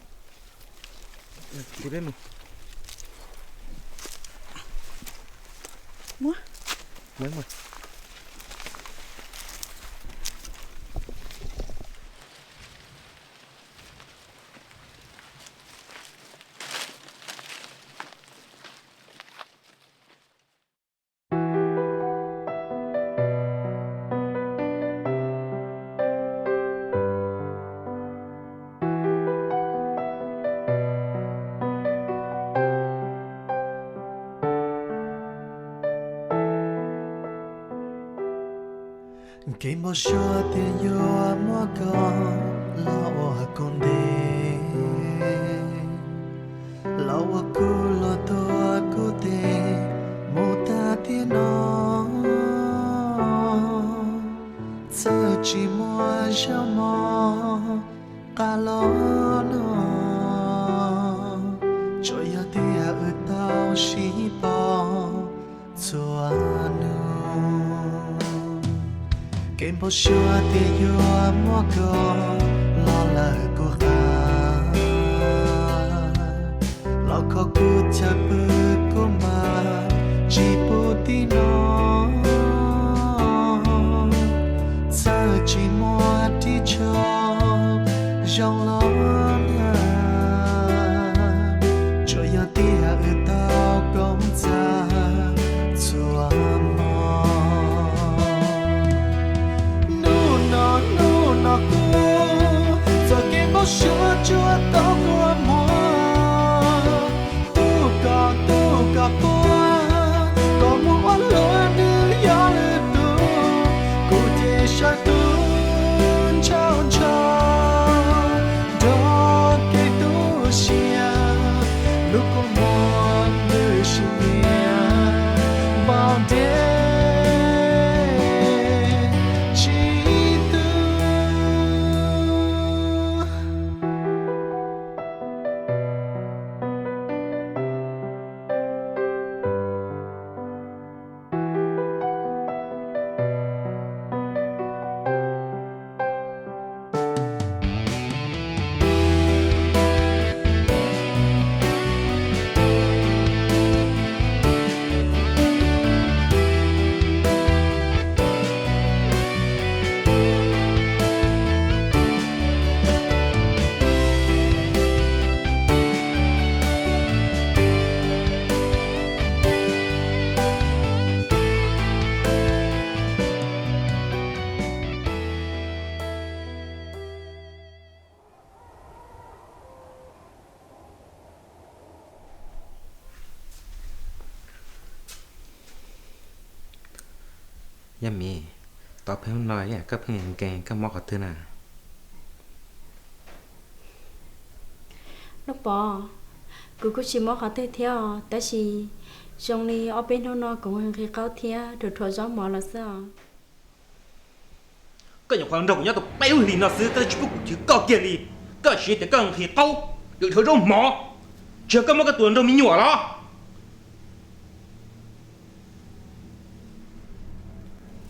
Kev npau suav tias yuav muab koj los ua koj ntev, los ua kuv los tuag kuv tes mus tag tiam no. Txawm tsis muaj zaub mov qab los no, tsuas yog tias wb tau sib pom txhua hnub. Kev npau suav tias yuav muab koj los lawm kuv qab, los kho kuv chaw pw kuv mam tsis pub tib no. Txawm tsis muaj ris tsho zoo los na, tsuas yog tias wb tau koom txais txhua hmo. Hnub no hnub no kuv txoj kev npau suav tsuas tau kua muag, tu kom tu kom quaj, kom mus ua luaj nws yog lwm tus, kuv ces sawv tus ntshaus ntsho nrog kev tu siab, lub kua muag ntws sim nias npau ntev. Yaj Mim, tau pheej hnub no koj pheej nkees, koj mob qhov twg na? Lub Pov, kuv kuj tsis mob qhov twg thiab os, tab sis zoo li ob peb hnub no kuv nqhis qaub thiab rhuav rhuav zaub mov los xwb os. Koj nyuam qhuav nrog kuv nyob tau peb lub hlis no xwb, koj twb tsis pub kuv chwv koj kiag li. Koj siv tias koj nqhis qaub, rhuav zaub mov, tsis yog koj muab koj tus hluas nraug me nyuam los?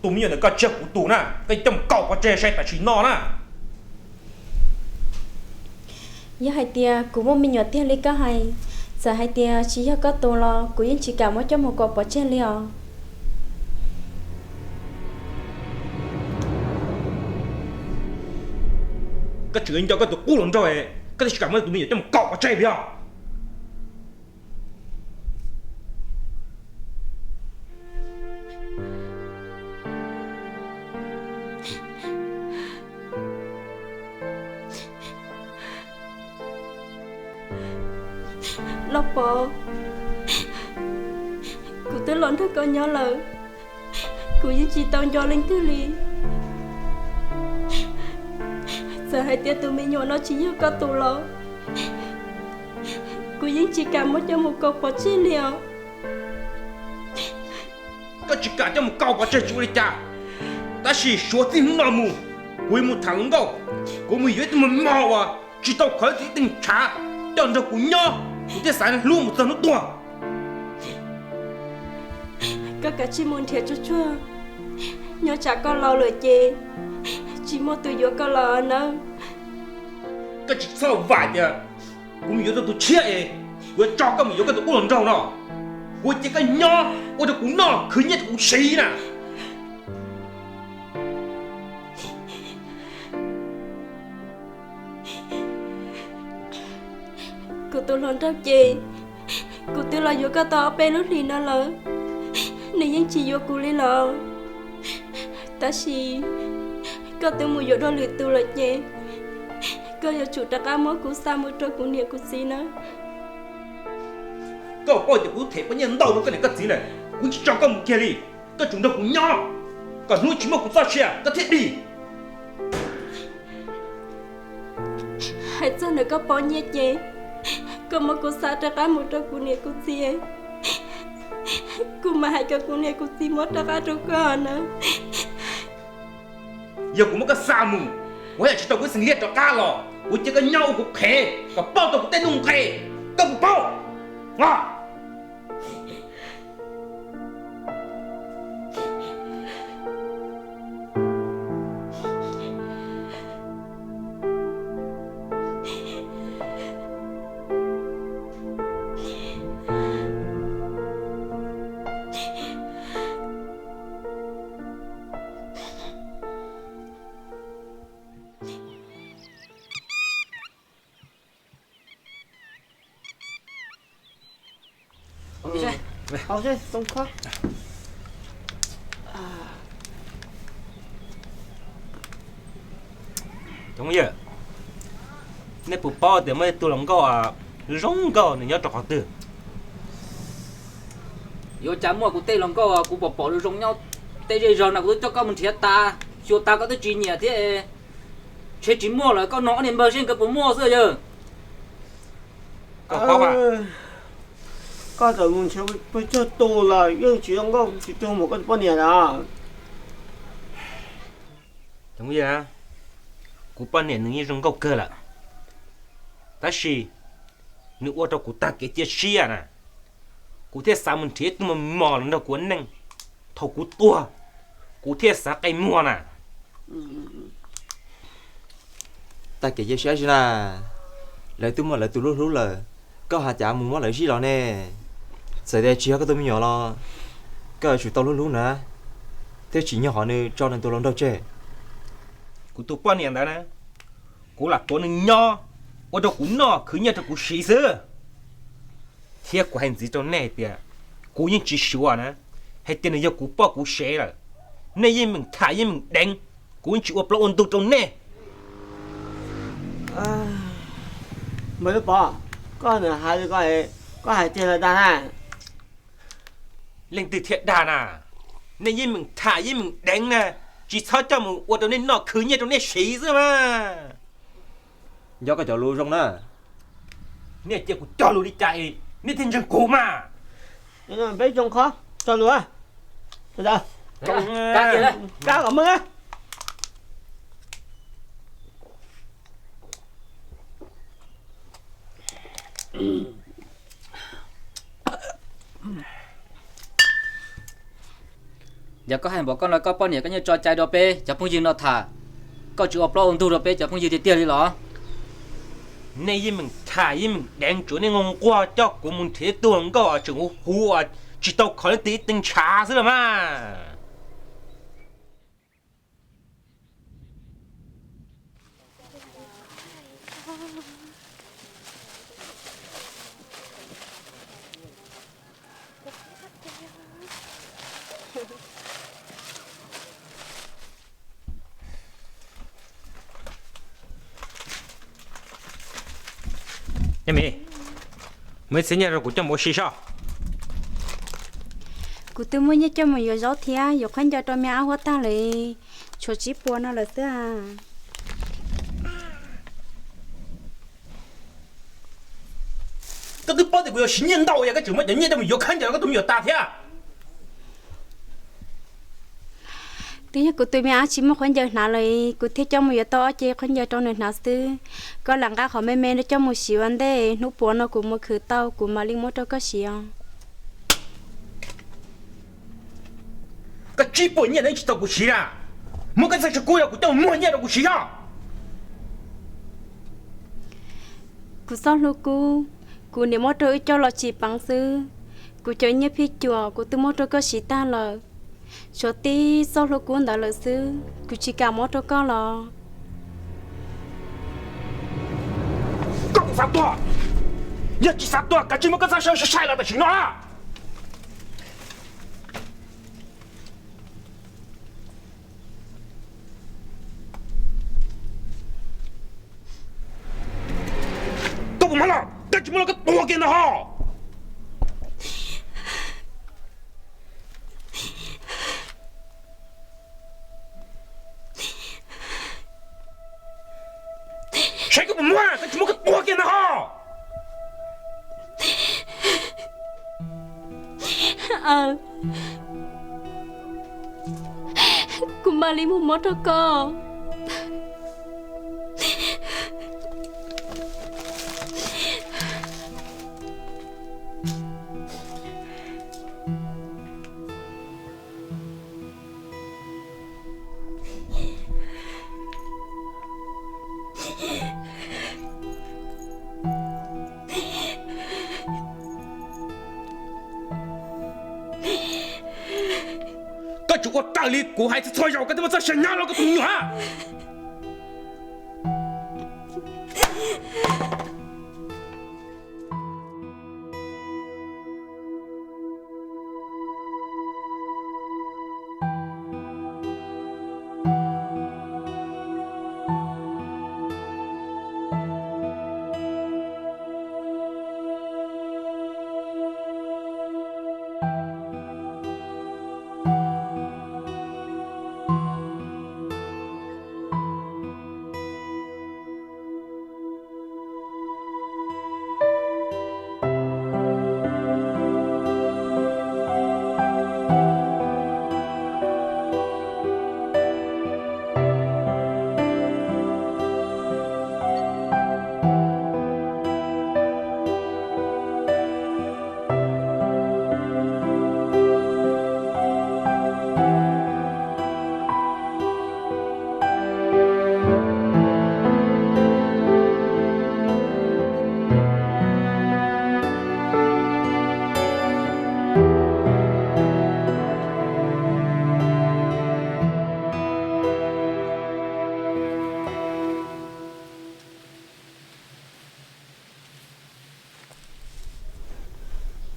Tus me nyuam ntawm koj tsis yog kuv tus na, koj coj mus kaum pov tseg saib tam sim no na. Yog hais tias kuv muaj me nyuam tiag li koj hais, txawm hais tias tsis yog koj tus los kuv yeej tsis kam muab coj mus kaum pov tseg li os. Koj tseem nco koj tus qub hluas nraug, koj thiaj tsis kam muab tus me nyuam coj mus kaum pov tseg li os. Lub Pov, kuv twb los nrog koj nyob lawm, kuv yeej tsis tau nco leej twg li. Txawm hais tias tus me nyuam no tsis yog koj tus los, kuv yeej tsis kam muab coj mus kaum pov tseg li os. Koj tsis kam coj mus kaum pov tseg tsis ua li cas, tab sis suav txij hnub no mus, kuv yuav mus tham hluas nkauj, kuv mus yuav ib tug mos mos uas tsis tau khawv txog ib teeg tshav coj nrog kuv nyob, kuv thiaj xav hlub mus txog hnub tuag. Koj kav tsij mus nrhiav tsuag tsuag, nyob tsam koj laus lawm ces tsis muaj tus yuav koj los nawb. Koj tsis txhob vam tias kuv mus yuav tau tus tshiab es kuv yuav tso koj mus yuav koj tus qub hluas nraug no. Kuv cia koj nyob ua rau kuv noj, khwv nyiaj rau kuv siv na. Kuv tus hluas nraug ces kuv twb los yuav koj tau ob peb lub hlis no lawm, nws yeej tsis yuav kuv li los. Tab sis koj twb mus yuav dua lwm tus lawm ces koj yuav tsum rov qab muab kuv xa mus rau kuv niam kuv txiv nawb. Koj paub tias kuv them poj nyiaj ntau rau koj niam koj txiv lawm, kuv tsis tso koj mus kiag li. Koj tsum nrog kuv nyob, kom hnub tsis muaj kuv txoj sia koj thiaj dim. Hais txog ntawm koj poj nyiaj ces koj muab kuv xa rov qab mus rau kuv niam kuv txiv, kuv mam hais kom kuv niam kuv txiv muab rov qab rau koj nawb. Yog kuv muab koj xa mus, kuv haj yam tsis tau kuv xeem liab rov qab los, kuv cia koj nyob ua kuv qhev kom pauj tau kuv tej nuj nqis, koj puas paub? Cov phooj ywg, nej puas paub tias muaj ib tug hluas nkauj zoo nkauj nws nyob rau qhov twg? Yuav cas muaj, kuv tej hluas nkauj kuv pom pom zoo zoo nyob tej zej zog no kuv twb coj koj mus nrhiav tas, xyuas tas koj twb tsis nyiam thiab. Ntshe tsis muaj lawm, koj nug ob niag npawg seb nkawd puas muaj xwb yawg. Koj txawm mus nrhiav pes tsawg tus los yeej tsis zoo nkauj tsis raug mus koj tus poj niam na. Kuv poj niam nws yeej zoo nkauj kawg lawm, tab sis nws ua rau kuv tag kev cia siab na. Kuv thiaj xav mus nrhiav ib tug mos mos los nrog kuv ua neej, thaum kuv tuag kuv thiaj xav qe muag na. Tag kev cia siab xwb na, lawv twb muaj lawv tus hlub hlub lawm, koj hais cas mus muab lawv zij los ne? Txawm tias tsis yog koj tus me nyuam los koj yuav tsum tau hlub hlub na, thiab tsim nyog qhov nws tso nws tus hluas nraug tseg. Kuv tus poj niam ntawd na, kuv lam tuav nws nyob ua rau kuv noj khwv nyiaj rau kuv siv xwb. Thiab kuv hais ntxiv rau nej tias kuv yeej tsis suav na, hais tias nws yog kuv poj kuv sev lawm, nej yeej meem tham yeej meem deev, kuv yeej tsis ua plaub ua ntug rau nej. Maiv Lub Pov, koj hais li ko, koj hais tiag los dag na? Leej twg thiaj dag na? Nej yeej meem tham yeej meem deev na, tsis txhob coj mus ua rau nej noj khwv nyiaj rau nej siv xwb mas. Nco koj cov lus zoo na. Nej cia kuv cog lus li cas nej thiaj ntseeg kuv mas. Peb zoo qhov cog lus. Kab kom mog. Yog koj hais npaum koj no, koj poj niam koj yeej tso cai rau peb cov phooj ywg no tham, koj tsis ua plaub ua ntug rau peb cov phooj ywg tiag tiag li los? Nej yeej meem tham yeej meem deev, tsuav nej nquag nquag coj kuv mus nrhiav ib tug hluas nkauj tseem huv huv, tsis tau kho leej twg ib tee ntshav xwb los mas. Neb, muaj ib txhia nyiaj rau kuv coj mus ua si soj. Kuv twb muaj nyiaj coj mus yuav zaub thiab yuav khaub ncaws rau me ab huab tag lawm, tshuav tsib puas no lawm xwb. Koj twb paub tias kuv yuav siv nyiaj ntau, yog koj tseem muab cov nyiaj coj mus yuav khaub ncaws rau koj tus me nyuam tas thiab. Twb yog kuv tus me ab tsis muaj khaub ncaws hnav lawm, kuv thiaj coj mus yuav tau ob ce khaub ncaws rau nws hnav xwb. Koj lam nqa qhov me me no coj mus siv ua ntej, hnub puav no kuv mus khwv tau kuv mam li muab rau koj siv os. Koj tsib puas nyiaj no tsis tau kuv siv na, muab koj txoj saw kub rau kuv coj mus muag nyiaj rau kuv siv os. Kuv txoj hlub kub, kuv niam muab rau wb coj los tsim peev xwb. Kuv cov nyiaj phij cuam kuv twb muab rau koj siv tag lawm. Tshuav tib txoj hlub kub ntawd lawm xwb, kuv tsis kam muab rau koj los? Koj puas xav tuag? Yog tsis xav tuag, kav tsij muab koj txoj saw sai sai los tam sim no. Koj puas mab los, koj tsis muab los koj tua kiag ntag ho. Saib koj puas muab, koj tsis muab koj tua kiag ntag ho. Kuv mam li mus muab rau koj. Koj tsis ua raws li kuv hais txhua txhua zaus, koj twb muab txoj sia nyob rau koj tus me nyuam.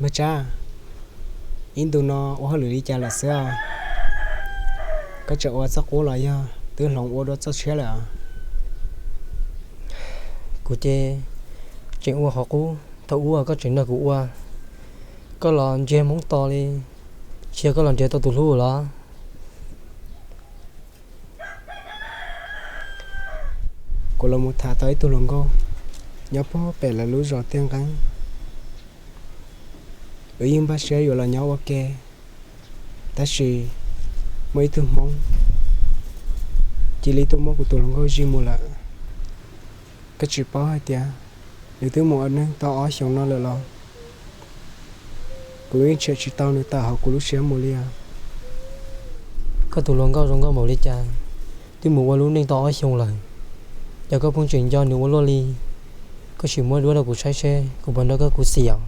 Npawg Tsab, ib ntus no ua hauj lwm li cas lawm xwb os? Koj tseem ua txoj qub los yog twb hloov ua dua txoj tshiab lawm? Kuv ces tseem ua qhov qub thaum ub koj tseem nrog kuv ua, koj los ntsiag hmoob to li, Sia, koj los nrhiav tau tus hlub los? Kuv los mus tham tau ib tug hluas nkauj nyob puag pem lawv lub zos Tiaj Nqeeb. Wb yeej npaj siab yuav los nyob ua ke, tab sis muaj ib tug Hmoob cia li tuaj muab kuv tus hluas nkauj zij mus lawm. Koj tsis paub hais tias nws twb mus ua neej tau ob xyoos no lawm los? Kuv yeej tshem tsis tau nws tawm hauv kuv lub siab mus li os. Koj tus hluas nkauj zoo nkauj npaum li cas, twb mus ua lub neej tau ob xyoos lawm, cas koj pheej tseem nco nws ua luaj li? Koj sim muab duab rau kuv saib seb kuv puas nrog koj khuv xim os.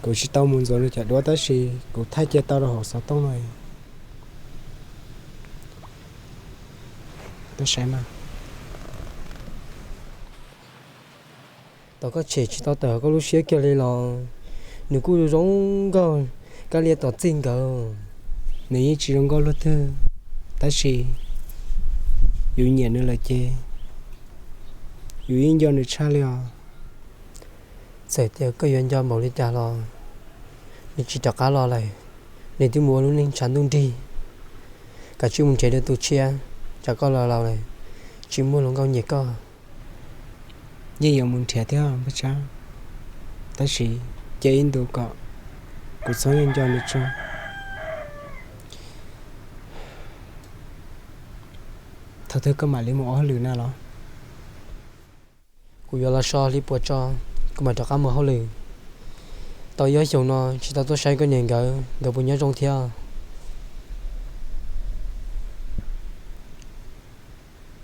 Kuv tsis tau mus ntxuav nws cov duab tab sis kuv thaij cia tau rau hauv xov tooj no. Tuaj saib mas. Thaum koj tshem tsis tau tawm hauv koj lub siab kiag li los, nws kuj zoo nkauj kab liab tom txij nkawd. Nws yeej tsis zoo nkauj luaj twg, tab sis yus nyiam nws lawm ces yus yeej nco nws tshaj li os. Txawm tias koj yuav nco npaum li cas los nws tsis rov qab los lawm. Nws twb mus ua lub neej tshav ntuj nrig, kav tsij mus nrhiav dua tus tshiab, tsam koj los laus lawm tsis muaj hluas nkauj nyiam koj. Yeej yuav mus nrhiav thiab npawg Tsab, tab sis cia ib ntus kom kuv txhob nco nws tso. Thaum twg koj mam li mus ua hauj lwm na los? Kuv yuav los so hli puas tso, kuv mam rov qab mus hauj lwm. Tau ib ob xyoos no tsis tau tuaj saib koj niam nkawd, nkawd puas nyob zoo thiab?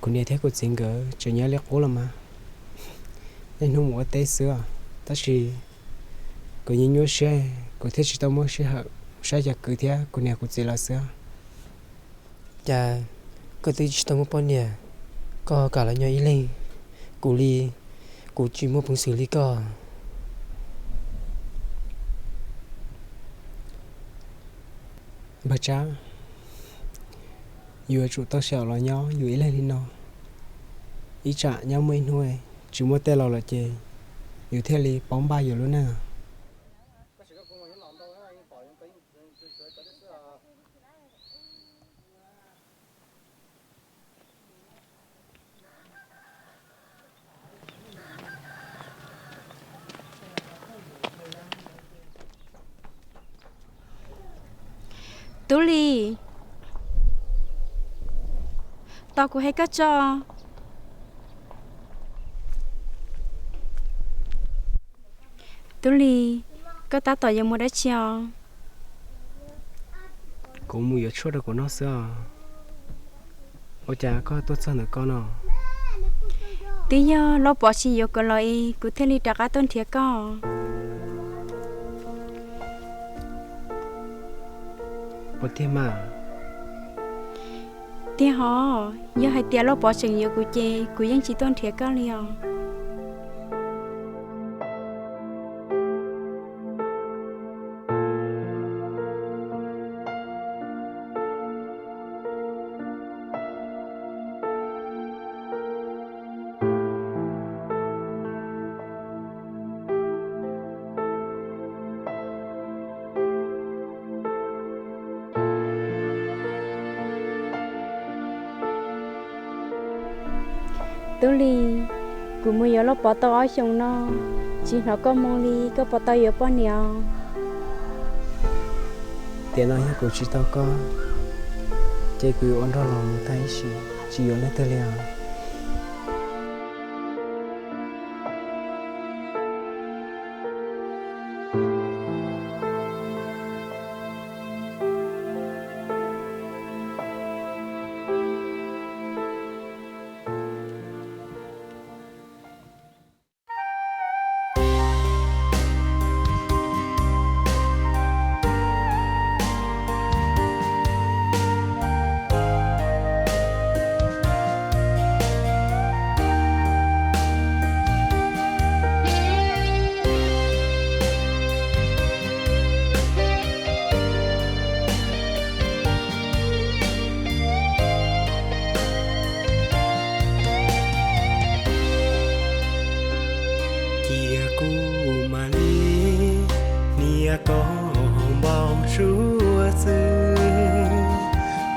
Kuv niam thiab kuv txiv nkawd tseem nyob li qub los mas, niaj hnub mus ua teb xwb os. Tab sis kuv yeej nyuaj siab, kuv thiaj tsis tau muaj sij hawm saib cov kwv thiab kuv niam kuv txiv lawv xwb. Cas koj twb tsis tau muaj poj niam, koj ho kam los nyob ib leeg? Kuv li, kuv tsis muaj peev xwm li koj. Npawg Tsab, yus yuav tsum tau sib haum los nyob yus ib leeg li no, ib tsam nyob muaj ib hnub tsis muaj tej laus lawm ces yus thiaj li paub npaj yus lub neej. Tub Lis, tos kuv hais koj tso. Tub Lis, koj tab tom yuav mus dab tsi os? Kuv mus yuav tshuaj rau kuv noj xwb os. Ua cas koj tuaj txog ntawm ko no? Twb yog Lauj Pov tsis yuav kuv los es kuv thiaj li rov qab tuaj nrhiav koj. Ua tiag mas. Tiag hov, yog hais tias Lauj Pov tseem yuav kuv ces kuv yeej tsis tuaj nrhiav koj li os. Tub Lis, kuv mus yuav Lauj Pov tau ob xyoos no, tsis hnov koj moo li, koj puas tau yuav poj niam? Tiam no yog kuv tsis tau koj, ces kuv yuav ua nrog los mus tag ib sim, tsis yuav leej twg li os. Cia kuv mam li nias koj npau suav xwb,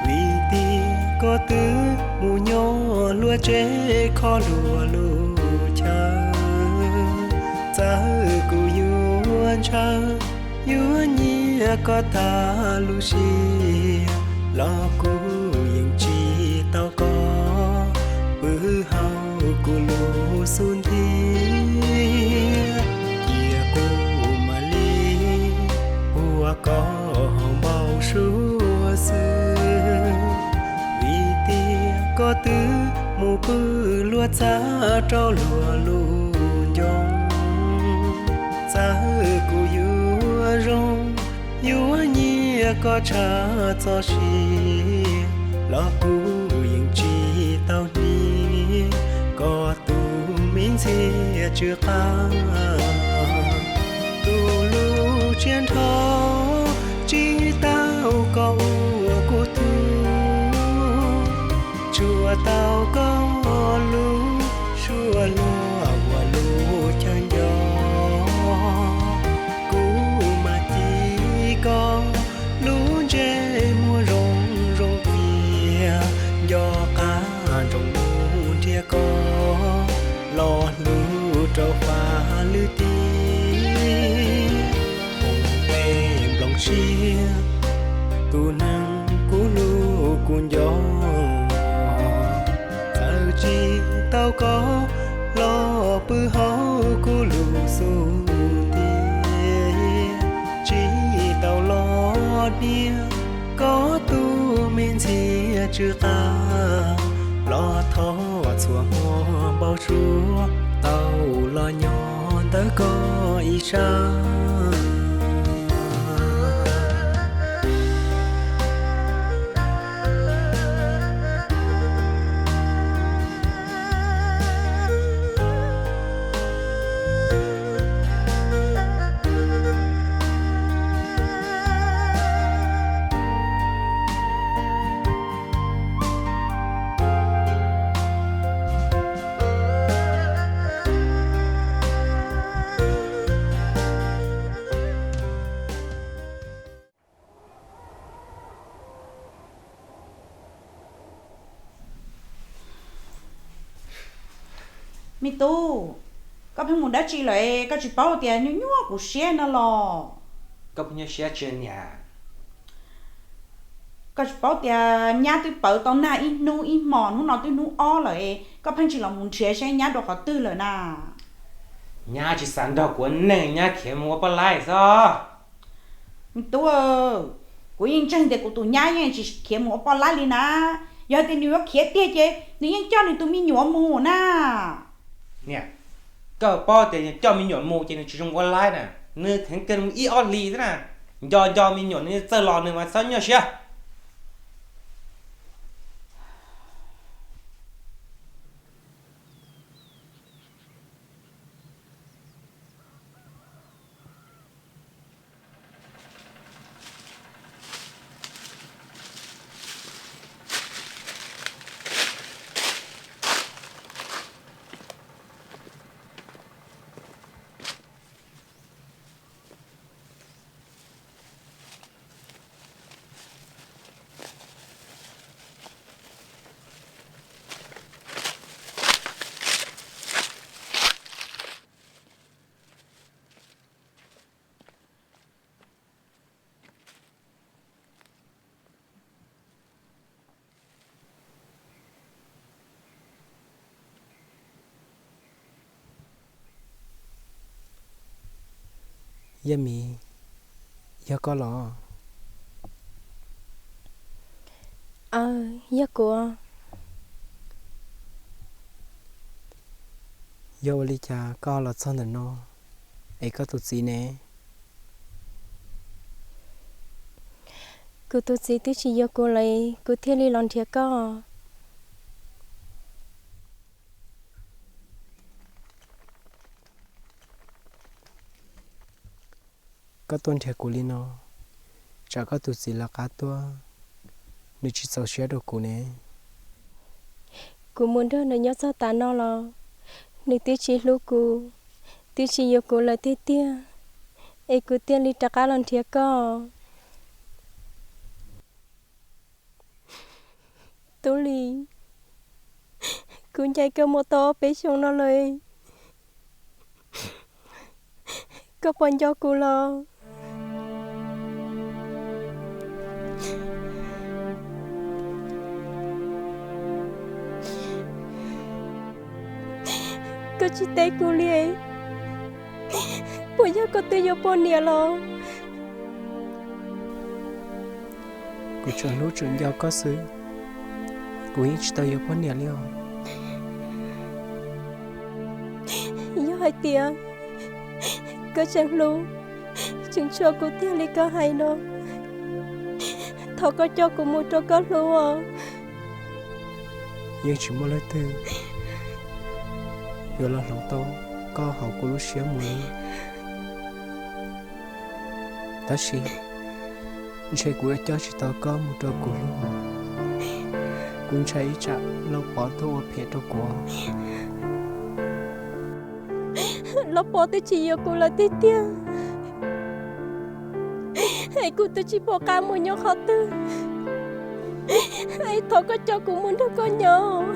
vim tias koj twb mus nyob luag tsev kho luag lub chaw. Txawm kuv yuav ntshaw, yuav nyiam koj tas lub siab, los kuv yeej tsis tau koj pw hauv kuv lub xub ntiag. Cia kuv mam li ua koj npau suav xwb, vim tias koj twb mus pw luag txaj rau luag lub ncoo. Txawm kuv yuav zoo, yuav nyiam koj tshaj txoj sia, los kuv yeej tsis tau hnia koj tus me ntxhiab tsw qab. Tus lub tsiab nrho tsis tau koj ua kuv tug, tsuas tau koj lub suab luag ua lub chaw nco. Kuv mam ci koj lub ntsej muag zoo zoo kiag, nco qab nroos mus nrhiav koj los hlub rau fab lwm tiag. Hoo peb nplooj siab, tus neeg kuv hlub kuv nco, txawm tsis tau koj los pw hauv kuv lub xub ntiag, tsis tau los hnia koj tus me ntxhiab tsw qab, los thov txhua hmo npau suav tau los nyob ntawm koj ib sab. Me tub, koj pheej mus dab tsi lawm, koj tsis paub tias nyuaj nyuaj kuv siab no los? Koj pheej nyuaj siab tsi niam? Koj tsis paub tias nyab twb pawv tau nag ib hnub ib hmos, hnub no twb hnub ob lawm, koj pheej tsis los mus nrhiav seb nyab dua qhov twg lawm na? Nyab tsis xav nrog kuv ua neej, nyab khiav mus ua poj laib xwb. Me tub, kuv yeej ntseeg tias kuv tus nyab yeej tsis khiav mus ua poj laib li na. Yog hais tias nws yuav khiav tiag ces nws yeej coj nws tus me nyuam mus na. Niam, koj paub tias coj me nyuam mus ces nws tsis zoo ua laib na, nws kheev kawg mus ib ob hlis xwb na. Nco nco me nyuam nws txawj los nws mas txhob nyuaj siab. Yaj Mim, yog koj los? Aw, yog kuv. Yog ua li cas koj los txog ntawm no, es koj tus txiv ne? Kuv tus txiv twb tsis yuav kuv lawm, kuv thiaj li los nrhiav koj. Koj tuaj nrhiav kuv li no, tsam koj tus txiv lawv qab tuaj, nws tsis txaus siab rau kuv ne. Kuv mus nrog nws nyob txog tav no los, nws twb tsis hlub kuv, twb tsis yuav kuv lawm tiag tiag, es kuv thiaj li rov qab los nrhiav koj. Tub Lis, kuv ncaim koj mus tau ob peb xyoos no lawm, koj puas nco kuv los? Koj tsis teb kuv li, puas yog koj twb yuav poj niam los? Kuv tseem hlub tseem nco koj xwb, kuv yeej tsis tau yuav poj niam li os. Yog hais tias koj tseem hlub, tseem tshua kuv tiag li koj hais no, thov koj coj kuv mus rau koj hlub os. Yeej tsis muaj leej twg yuav los hloov tau koj hauv kuv lub siab mus li. Tab sis ntshe kuv yuav coj tsis tau koj mus rau kuv hlub. Kuv ntshai ib tsam Lauj Pov tuaj ua phem rau kuv. Lauj Pov twb tsis yuav kuv lawm tiag tiag, es kuv twb tsis pom qab mus nyob qhov twg, es thov koj coj kuv mus nrog koj nyob.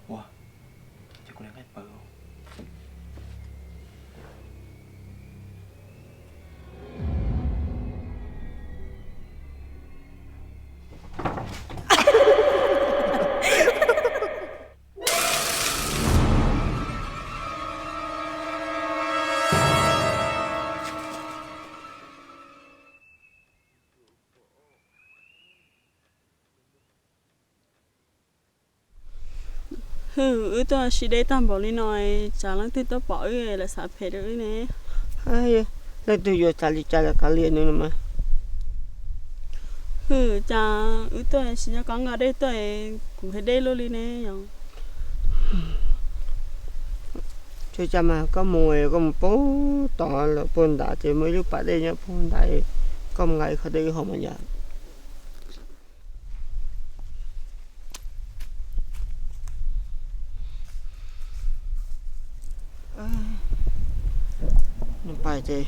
Ua, ces kuv li nqaij pawv. Hwm, wb tuaj siv deb tag npaum li no, tsam leej twg tuaj pom wb lawv xav phem rau wb ne. Leej twg yuav txav li cas los kav liam nws no mas. Hwm, cas wb tuaj siv nyob koj nqa dej tuaj, kuv hais dej luaj li ne yom. Tsis cas mas koj mus, koj mus puag tod lawm puag nrad ces muaj ib lub pas dej nyob puag nrad, koj mus nqa ib qho dej wb haus mas yom. Nws pais ces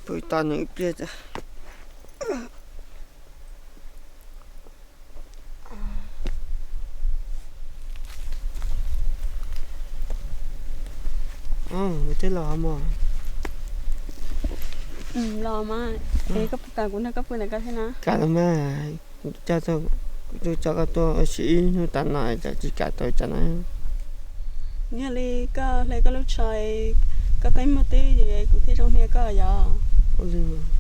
pw tos nws ib pliag. Twb los mog. Los mas, es koj puas kam kuv nrog koj pw ntawm ko thiab na? Kam los mas, kuv coj koj tuaj ua si ib hnub tas no es tsis kam tau cas na. Yog li koj hle koj lub tsho, koj koob hmoov twb, kuv thiaj zoo hnia koj yom. Ua li mas.